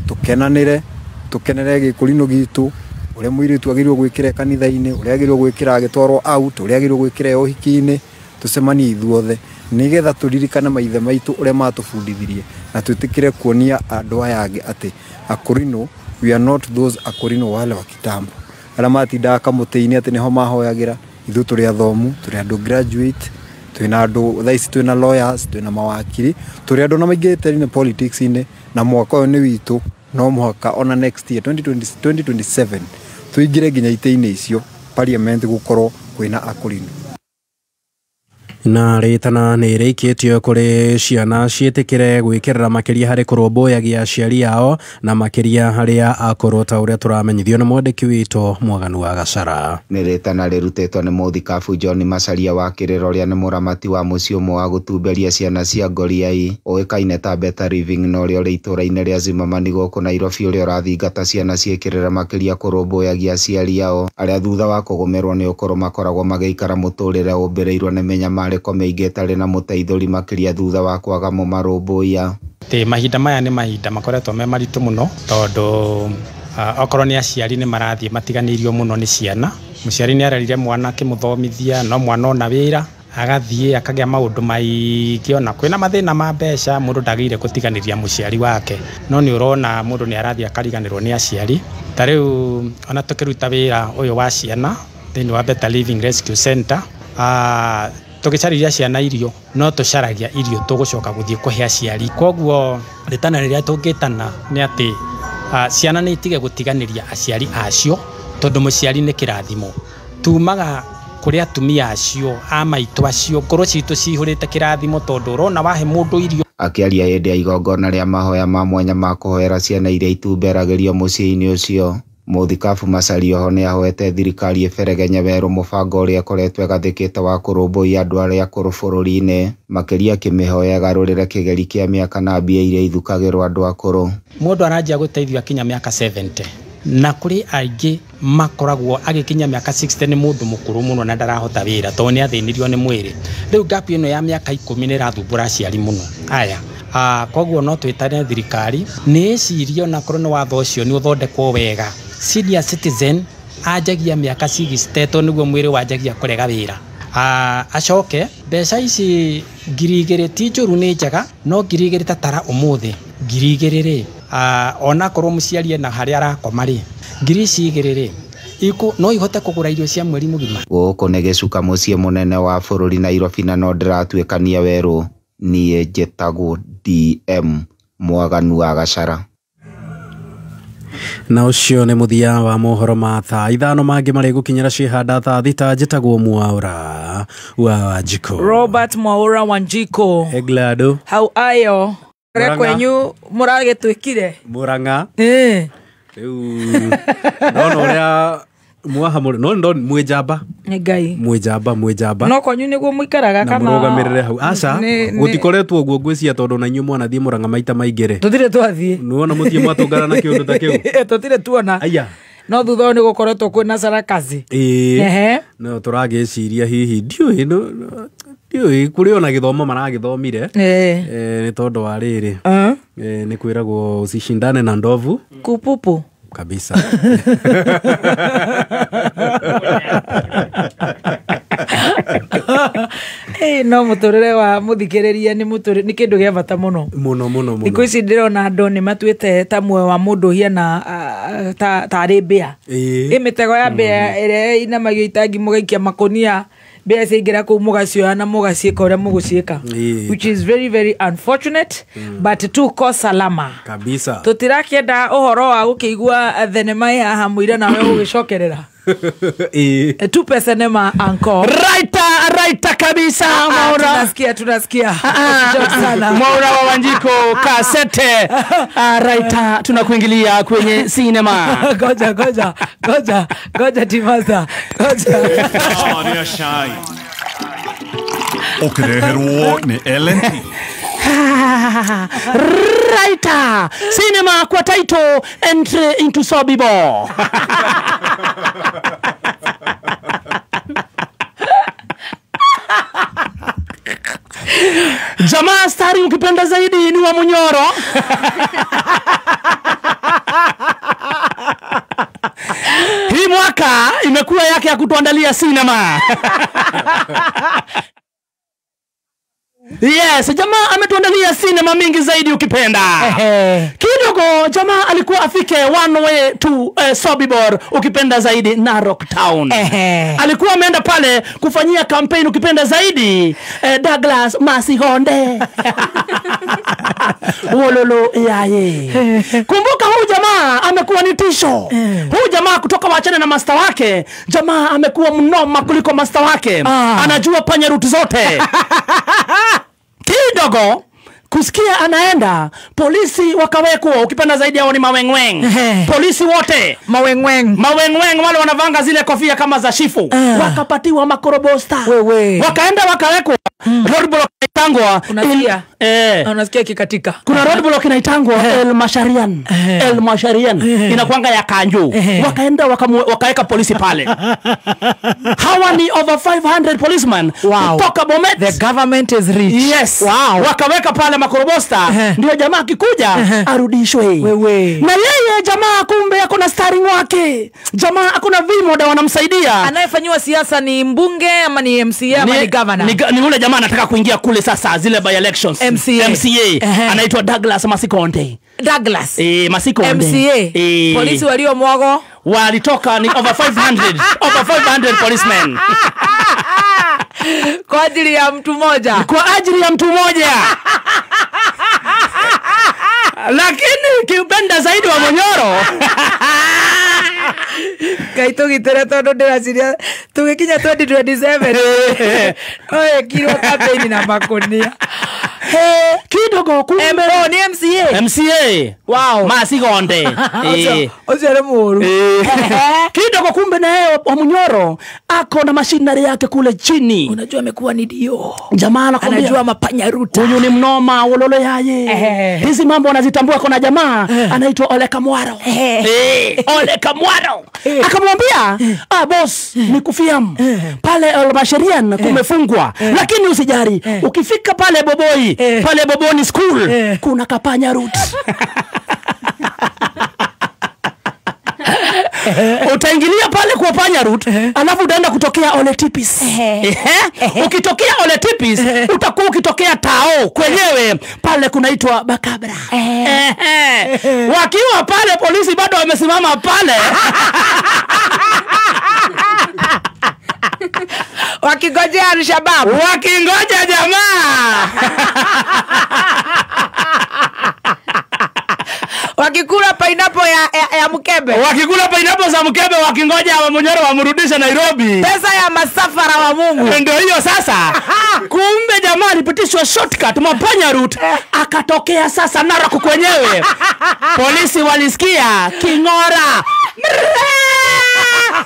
Tukenanire tukenere gĩkũrinũ gitũ ũrĩa mũirĩtu agĩrĩirwo gwĩkĩra kanitha-inĩ ũrĩa agĩrĩirwo gwĩkĩra agĩtwarwo out ũrĩa agĩrĩirwo gwĩkĩra ũhiki-inĩ tũcemanie ithuothe nĩgetha tũririkane maithe maitũ ũrĩa matũbundithirie na twĩtĩkĩre kuonia andũ aya angĩ atĩ akũrinũ we are not those akũrinũ wale wa kitambo arĩa matindaga kamũtĩ-inĩ atĩ nĩho mahoyagĩra. Ithuĩ tũrĩ athomu, tũrĩ andũ graduate, twĩna andũ thaa ici twĩna lawyers, twĩna mawakiri, tũrĩ andũ na maingĩrĩte politics-inĩ na mwaka ũyũ nĩ witũ no mũhaka ona next year 2027 tũingĩre nginya itĩ-inĩ icio parliament gũkorwo kwĩna akũrinũ. Na rĩtana nĩ rĩikĩtio kũrĩ ciana ciĩtĩkĩre gwĩkĩrĩra makĩria harĩ kũrũmbũyagia aciari ao na makĩria harĩa akũrũ ta ũrĩa tũramenyithio nĩ mwandĩki witũ Mwaganu wa Gacara. Nĩ rĩtana rĩrutĩtwo nĩ mũthikabu John Macharia wa Kĩrĩro ũrĩa nĩ mũramati wa mũciĩ ũmwe wa gũtumberia ciana cia ngoriai ũĩkaine ta Better Living na ũrĩa ũrĩ itũũra-inĩ rĩa Zimmerman gũkũ Nairobi ũrĩa ũrathingata ciana ciĩkĩrĩre makĩria kũrũmbũyagia aciari ao arĩa thutha wa kũgũmĩrwo nĩ ũkũrũ makoragwo magĩikara mũtũrĩre ũmbĩrĩirwo nĩ mĩnyamarĩko mĩingĩ ĩtarĩ na mũteithũri makĩria thutha wa kwaga mũmarũmbũiya. Atĩ mahinda maya nĩ mahinda makoretwo me maritũ mũno tondũ okorwo nĩ aciari nĩ marathiĩ matiganĩirio mũno nĩ ciana. Mũciari nĩ arerire mwana akĩmũthomithia no mwana ona wĩra agathiĩ akagĩa maũndũ maingĩ ona kwĩna mathĩna ma mbeca mũndũ ndagĩrĩire gũtiganĩria mũciari wake no nĩ ũrona mũndũ nĩ arathiĩ akariganĩrwo nĩ aciari. Ta rĩu ona tũkĩruta wĩra ũyũ wa ciana thĩinĩ wa Better Living Rescue Center tũgĩcarĩria ciana irio no tũcaragia irio tũgũcoka gũthiĩ kũhe aciari. Koguo rĩtana rĩrĩa tũngĩtana nĩ atĩ ciana nĩ itige gũtiganĩria aciari acio tondũ mũciari nĩ kĩrathimo. Tumaga kũrĩ atumia acio a maitũ acio ngoro citũ cihũrĩte kĩrathimo tondũ ũrona wahe mũndũ irio. Akĩaria hĩndĩ ya igongona rĩa mahoya ma mwanya ma kũhoera ciana iria itumberagĩrio mũciĩ-inĩ ũcio Mũthikabu Macharia oho nĩ ahoete thirikari ĩberegenye werũ mũbango ũrĩa ĩkoretwo ĩgathĩkĩte wa kũrũmbũiya andũ arĩa akũrũ bũrũri-inĩ makĩria akĩmĩhoya ĩgarũrĩre kĩgeri kĩa mĩaka na mbia iria ithukagĩrwo andũ akũrũ. Mũndũ aranjia gũteithio akinya mĩaka 70 na kũrĩ aingĩ makoragwo agĩkinya mĩaka 60 nĩ mũndũ mũkũrũ mũno na ndarahota wĩra tondũ nĩ athĩnirio nĩ mwĩrĩ. Rĩu gap ĩno ya mĩaka 10 nĩ ĩrathumbũra aciari mũno aya. Koguo no twĩtane thirikari nĩ ĩcirie onakorwo nĩ watho ũcio nĩ ũthondekwo wega. Senior citizen anjagia mĩaka 60 nĩguo mwĩrĩ wanjagia kũrega wĩra. Acoke Mbeca ici 2,000 ti njũru, nĩ njega, no 2,000 ta tara ũmũthĩ 2,000 rĩ, onakorwo mũciari ena harĩa arakoma rĩ, 2,000 rĩ no ihote kũgũra irio cia mweri mũgima. Gũkũ nĩ gĩcuka mũciĩ mũnene wa bũrũri Nairobi, na no ndĩratuĩkania werũ. Niĩ njĩtagwo DM Mwaganu wa Gachara. Na ũcio nĩ mũthia wa mohoro ma thaa 5 mangĩ marĩ gũkinyĩra ciĩhanda thaa 6. Njĩtagwo Mwaura wa Wanjikũ. Robert Mwaura Wanjikũ. Eglado. How are you? Kũrĩa kwenyu mũragĩtwĩkire? Murang'a. Rĩu nona ũrĩa mwaha no ndo mwijamba. Nĩ Ngai. Mwijamba. No kwanyu nĩguo mũikaraga kana mũrũgamĩrĩre hau. Aca, gũtikoretwo ũguo ngwĩciria tondũ na inyuĩ mwanathiĩ Murang'a maita maingĩ rĩ. Tũtirĩ twathiĩ. Nĩwona mũthiĩ mwatũngana na kĩũndũ ta kĩu. Tũtirĩ tuona. Aya. No thutha ũyũ nĩgũkoretwo kwĩna carakaci. Ĩĩ. No tũragĩciria hihi ndiũĩ kũrĩ ona gĩthomo maragĩthomire. Nĩ tondũ wa rĩrĩ. Nĩ kwĩragwo usishindane na ndovu. Kupupu. Kabisa. No mũtũrĩre wa mũthikĩrĩria nĩ mũtũrĩre nĩ kĩndũ gĩa bata mũno. Mũno mũno mũno. Thikũ ici ndĩrona andũ nĩ matuĩte ta muoyo wa mũndũ ũhiana tarĩ mbĩa. Ĩ mĩtego ya mbĩa ĩrĩa inamagio itangi mũgaikia makũnia, mbĩa ciaingĩra kũu mũgacioya na mũgaciĩka ũrĩa mũgũciĩka. Which is very very unfortunate, but tuko salama. Kabisa. Tũtirakĩenda ũhoro wa gũkĩigua thenema ĩ haha mũira nawe gũgĩcokerera. Tupe sinema anko. Raita kabisa. Mwaura. Tunasikia. Sana. Mwaura wa Wanjiko kasete. Raita tunakuingilia kwenye sinema. Goja Timasa. Goja. Okereherwo ni LNT. Raita cinema kwa title Entry into Sobibo. Jamaa stari ukipenda zaidi ni wa Munyoro. Hii mwaka imekuwa yake ya kutuandalia cinema. Yes, jamaa ametuandalia sinema mingi zaidi ukipenda. Kidogo jamaa alikuwa afike one way to Sobibor ukipenda zaidi Narok Town. Alikuwa ameenda pale kufanyia campaign ukipenda zaidi Douglas Masigonde. Wololo yaye. Kumbuka huyu jamaa amekuwa ni tisho. Huyu jamaa kutoka waachane na master wake, jamaa amekuwa mnoma kuliko master wake. Anajua panya route zote. Kidogo kusikia anaenda, polisi wakawekwa, ukipenda zaidi hao ni mawengweng. Polisi wote mawengweng wale wanavanga zile kofia kama za shifu. Wakapatiwa makorobosta. Wakaenda wakawekwa roadblock inaitangwa. Unasikia? Unasikia kikatika. Kuna roadblock inaitangwa El Masharian. El Masharian inakuanga ya Kanju. Wakaenda wakaweka polisi pale. Hawa ni over 500 policemen. Wow. Kutoka Bomet. The government is rich. Yes. Wow. Wakaweka pale makorobosta. Ndio jamaa akikuja arudishwe. Na yeye jamaa kumbe ako na starring wake. Jamaa ako na vimoda wanamsaidia. Anayefanywa siasa ni mbunge ama ni MCA ama ni governor? Ni ule jamaa anataka kuingia kule sasa zile by elections. MCA. Anaitwa Douglas Masikonde. Douglas. Masikonde. MCA. Polisi walio mwago walitoka ni over 500. Over 500 policemen. Kwa ajili ya mtu mmoja. Kwa ajili ya mtu mmoja. Lakini kiupenda zaidi wa Munyoro. Ngai tũgitĩre tondũ ndĩraciria tũgĩkinya 2027 no ĩkirwo campaign na makonia. Kidogo kumbe ni MCA. MCA. Wow. Masigonde. Ũcio nĩ mũũru. Kidogo kumbe na yeye wa Munyoro ako na machinery yake kule chini. Unajua amekuwa ni dio. Jamaa anakuambia anajua mapanya ruta. Huyu ni mnoma wololo yaye. Hizi mambo anazitambua. Kuna jamaa anaitwa Ole Kamwaro. Ole Kamwaro. Akamwambia, boss, nikufiam. Pale Al-Basharian kumefungwa. Lakini usijari. Ukifika pale Boboi, pale Boboni school, kuna kapanya route. Utaingilia pale kwa panya route, alafu utaenda kutokea Ole Tipis. Ukitokea Ole Tipis, utakuwa ukitokea Tao kwenyewe pale kunaitwa Bakabra. Wakiwa pale polisi bado wamesimama pale. Wakingojea Al-Shabaab. Wakingoja jamaa. Wakikula pineapple ya mkebe. Wakikula pineapple za mkebe wakingoja wa Munyoro wamrudishe Nairobi. Pesa ya masafara wa Mungu. Ndio hiyo sasa. Kumbe jamaa alipitishwa shortcut mapanya route akatokea sasa Narok kwenyewe. Polisi walisikia kingora.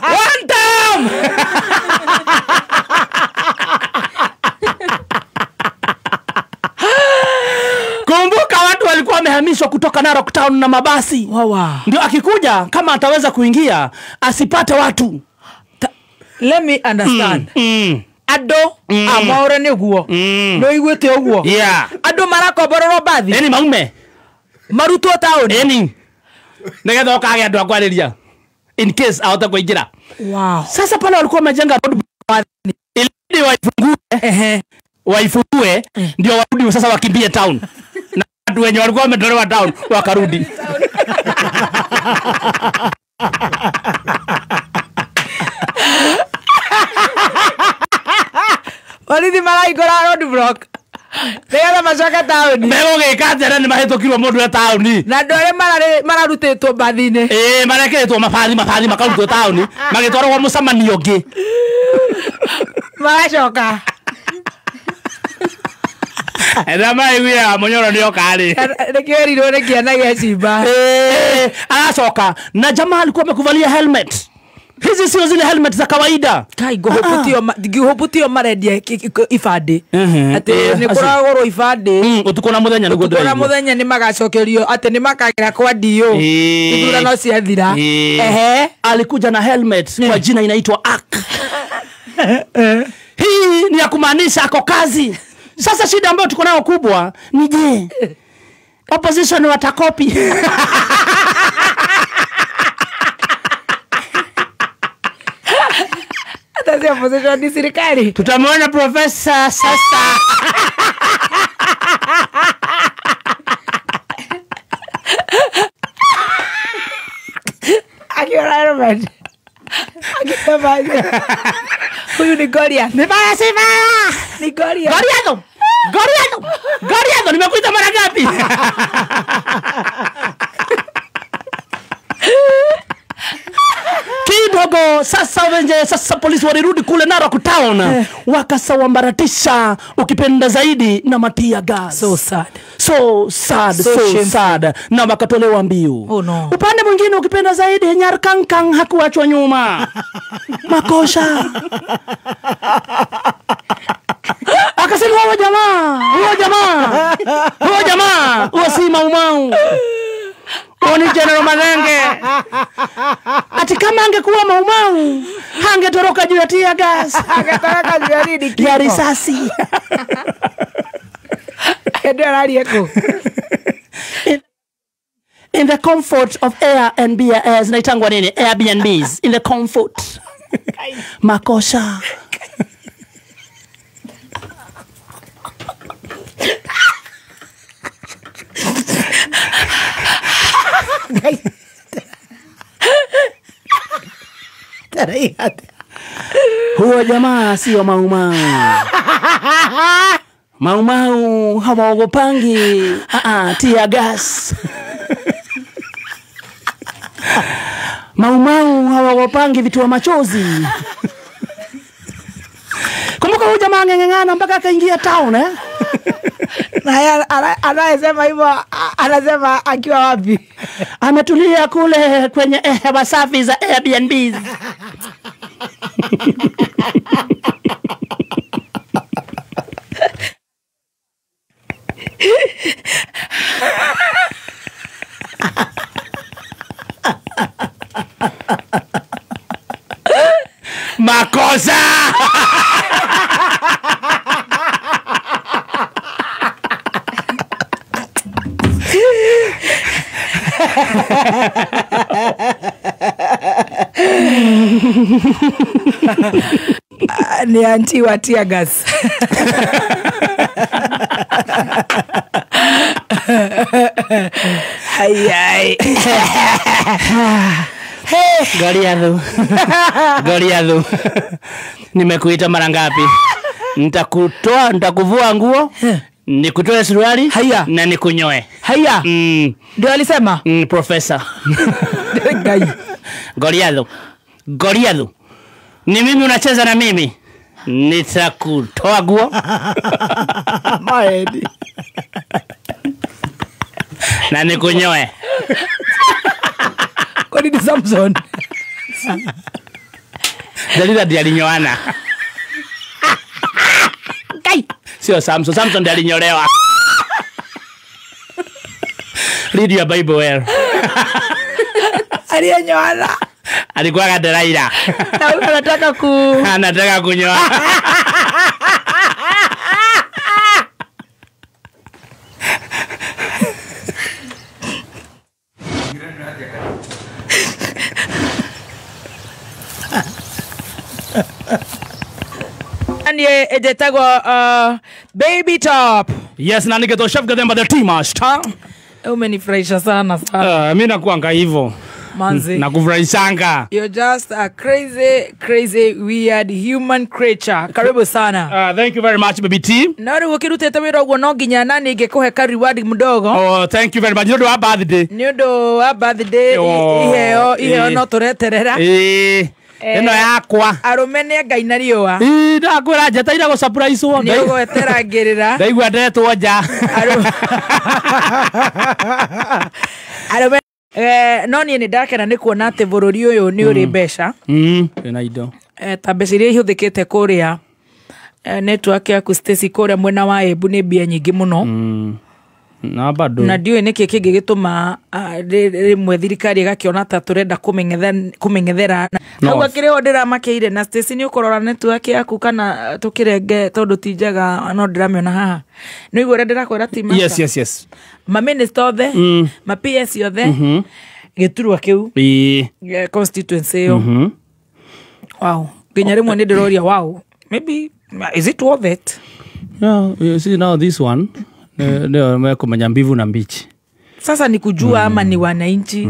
One time. Kumbuka watu walikuwa wamehamishwa kutoka Narok Town na mabasi. Wawa. Ndio akikuja kama ataweza kuingia asipate watu. Let me understand. Ado amaore niguo. No igwete uguo. Yeah. Ado marakomborerwo bathi. Eni maume. Marutwo town. Eni. Nigetha ukage andu akwariria. In case ahote kuingira. Wow. Sasa pale walikuwa wamejenga road ili waifungue. Waifungue ndio warudi sasa wakimbie town. Na watu wenye walikuwa wametolewa town wakarudi. Walithi maraingora road block. Nĩgetha macoke taũni. Megũgĩka atĩa na nĩmahĩtũkirwo mũndũ e taũni. Na andũ arĩa mararutĩtwo mbathi-inĩ. Ĩĩ marekĩrĩtwo mabathi makarutwo taũni magĩtwarwo mũcemanio ũngĩ. Magacoka. Enda maiguaga Munyoro nĩoka rĩ. Nĩkĩo erirwo nĩ kĩana gĩa cimba. Aracoka na jamaa alikuwa amekuvalia helmet. Hizi sio zile helmet za kawaida. Kai ngũhũbutio marendia ibandĩ. Atĩ nĩ kũragũrwo ibandĩ. Ũtukũ na mũthenya nĩguo ndĩraigua. Ũtukũ na mũthenya nĩ magacokerio atĩ nĩ makagera kwa DO. Ithurano ciathira. Ehe. Alikuja na helmet kwa jina inaitwa AK. Hii ni ya kumaanisha ako kazi. Sasa shida ambayo tuko nayo kubwa ni je, opposition watakopi? Hata si opposition ni serikali. Tutamwona profesa sasa. Akiona helmet. Akiona huyu ni Goliath. Ni baya si baya. Ni Goliath. Goliath. Goliath. Goliath nimekuita mara ngapi? Kidogo sasa wenje sasa polisi walirudi kule Narok Town wakasawambaratisha ukipenda zaidi na matia gas. So sad. So sad, so sad. Na wakatolewa mbiu. Oh no. Upande mwingine ukipenda zaidi Nyarkankang hakuachwa nyuma. Makosha. Akasema huo jamaa, huo jamaa. Huo jamaa, huo si Maumau. Oni General Mathenge. Ati kama angekuwa Maumau, hangetoroka juu ya tear gas. Angetoroka juu ya nini? Ya risasi. Ndio aliyeko. In the comfort of Airbnbs, naitangwa nini? Airbnbs. In the comfort. Makosha. Huo jamaa sio Maumau. Maumau hawaogopangi tear gas. Maumau hawaogopangi vitu wa machozi. Kumbuka huyu jamaa angeng'ang'ana mpaka akaingia town eh? Na anasema hivyo, anasema akiwa wapi? Ametulia kule kwenye hewa safi za Airbnbs. Makosa! Ni anti wa tear gas. Ai ai. Hey. Goliathu. Goliathu. Nimekuita mara ngapi? Nitakutoa, nitakuvua nguo, nikutoe suruali na nikunyoe. Haya. Ndio alisema? Professor. Goliathu. Goliathu. Ni mimi unacheza na mimi? Nitakutoa nguo. Maedi. Na nikunyoe. Kwani ni Samson? Dalila ndiye alinyoana. Kai, sio Samson, Samson ndiye alinyolewa. Read your Bible well. Alinyoana. Alikuwa Delaila. Na huyu anataka kunyoa. Anie ejetagwa Baby Top. Yes, na niketo Chef Gathemba the team master. Umenifurahisha sana sana. Mimi nakuanga hivyo. Manzi. Nakufurahishanga. You're just a crazy, crazy, weird human creature. Karibu sana. Thank you very much, Baby T. Na uri ukirutete wira uguo no nginya na ningikuhe ka reward mdogo. Oh, thank you very much. Ni undu wa birthday. Ni undu wa birthday. Iheo, iheo no tureterera. Eno yakwa. Arume nĩ Ngai na riũa. Ndakwĩra njata ira gũ surprise wo. Nĩ ũgwetera ngĩrĩra. Ndaigua ndetwo nja. Arume no niĩ nĩ ndakena nĩ kuona atĩ bũrũri ũyũ nĩ ũrĩ mbeca. Wĩna indo. Ta mbeca iria ihũthĩkĩte kũrĩa network yaku Stacy kũrĩa mwena wa Embu nĩ mbia nyingĩ mũno. Na bado. Na ndiũĩ nĩkĩ kĩngĩgĩtũma rĩmwe thirikari ĩgakĩona ta tũrenda kũmĩng'ethera. Hau akĩrĩ ho ndĩramakĩire na Stacy nĩ ũkũrora network yaku kana tũkĩrenge tondũ ti njega no ndĩramĩona haha. Nĩ ũigua ũrĩa ndĩrakwĩra ti master? Yes, yes, yes. Ma minister othe, ma PS othe, gĩturwa kĩu, constituency ĩyo. Wow. Nginya rĩmwe nĩ ndĩroria wow. Maybe is it worth it? Yeah, you see now this one. Ndio mekumenya mbivu na mbichi. Sasa ni kujua ama ni wananchi.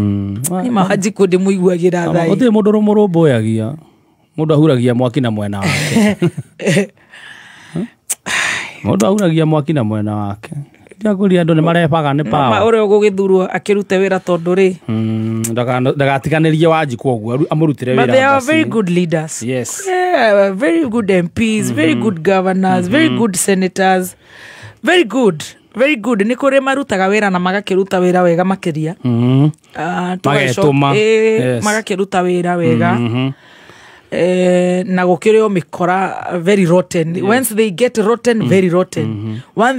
Ni mawaji kundi muiguagira thai. Gutire mundu rumurumbuyagia. Mundu ahuragia mwaki na mwena wake. Mundu ahuragia mwaki na mwena wake. Ndiakuria andu ni marebaga ni power. Ma uria ugugithurwo akirute wira tondu ri. Ndagatiganirie Wanjiku oguo amurutire wira. But they are very good leaders. Yes. Yeah, very good MPs, very good governors, very good senators. Very good. Very good. Nĩ kũrĩ marutaga wĩra na magakiruta wĩra wega makĩria. Magetũma. Magakiruta wĩra wega. Na gũkĩrĩ o mĩkora very rotten. Yes. Once they get rotten, very rotten. Once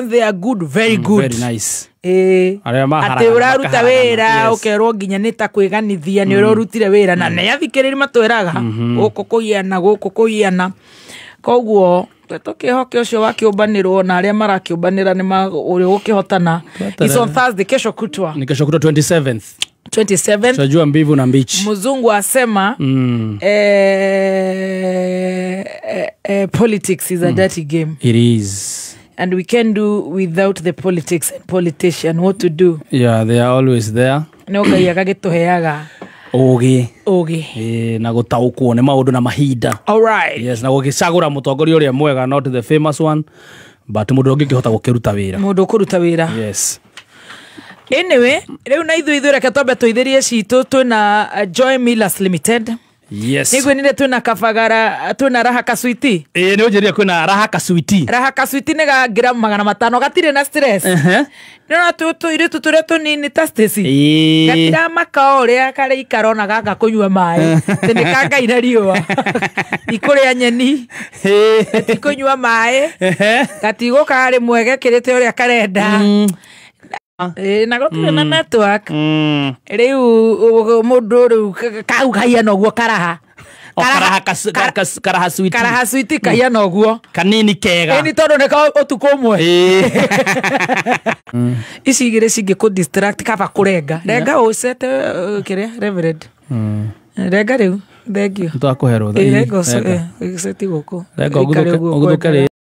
they are good, very good. Very nice. Atĩ ũraruta wĩra ũkerwo nginya nĩ ta kwĩganithia nĩ ũrĩa ũrutire wĩra na nĩ athikĩrĩri matwĩraga gũkũ kũhiana gũkũ kũhiana. Koguo tũkĩhoke ũcio wakĩũmbanĩrwo na arĩa marakĩũmbanĩra nĩ ũrĩa ũgũkĩhotana. It's on Thursday, kesho kutwa. Ni kesho kutwa 27th. 27th. Tunajua mbivu na mbichi. Mzungu asema politics is a dirty game. It is. And we can do without the politics and politician. What to do? Yeah, they are always there. No Ngai agagĩtũheaga Ũgĩ. Ũgĩ. Na gũtaũkwo nĩ maũndũ na mahinda. All right. Yes, na gũgĩcagũra mũtongoria ũrĩa mwega, not the famous one, but mũndũ ũngĩkĩhota gũkĩruta wĩra. Mũndũ ũkũruta wĩra. Yes. Anyway, rĩu na ithuĩ reke twambe tũithĩrie citũ twĩna Joy Millers Limited. Yes. Nĩngwĩnire twĩna kabagara, twĩna Raha Kaswiti. Ĩĩ nĩ ũnjĩrire kwĩna Raha Kaswiti. Raha Kaswiti nĩ ga gramu 500 gatirĩ na stress. Nĩũrona tũirĩtu tũrĩa tũnini ta Stacy. Gatiramaka o ũrĩa karĩikara ona gaka kũnyua maĩ. Atĩ nĩ ka Ngai na riũa. Tikũrĩa nyeni. Gatikũnyua maĩ. Gatigũka rĩmwe gekĩrĩte ũrĩa karenda. Na gũtirĩ na network. Rĩu mũndũ rĩu kau kahiana ũguo karaha. Karaha switi. Karaha switi kahiana ũguo. Kanini kega. Ĩni tondũ nĩ ka ũtukũ ũmwe. Ici igĩrĩ cingĩkũ distract kaba kũrenga. Renga ũcete kĩrĩa Reverend. Renga rĩu, thank you. Twakũhe rũtha. Ĩ, renga ũcio, Renga. ĩ, ũceti gũkũ. Renga Ĩikare ũguo ũguthũke. kwendera.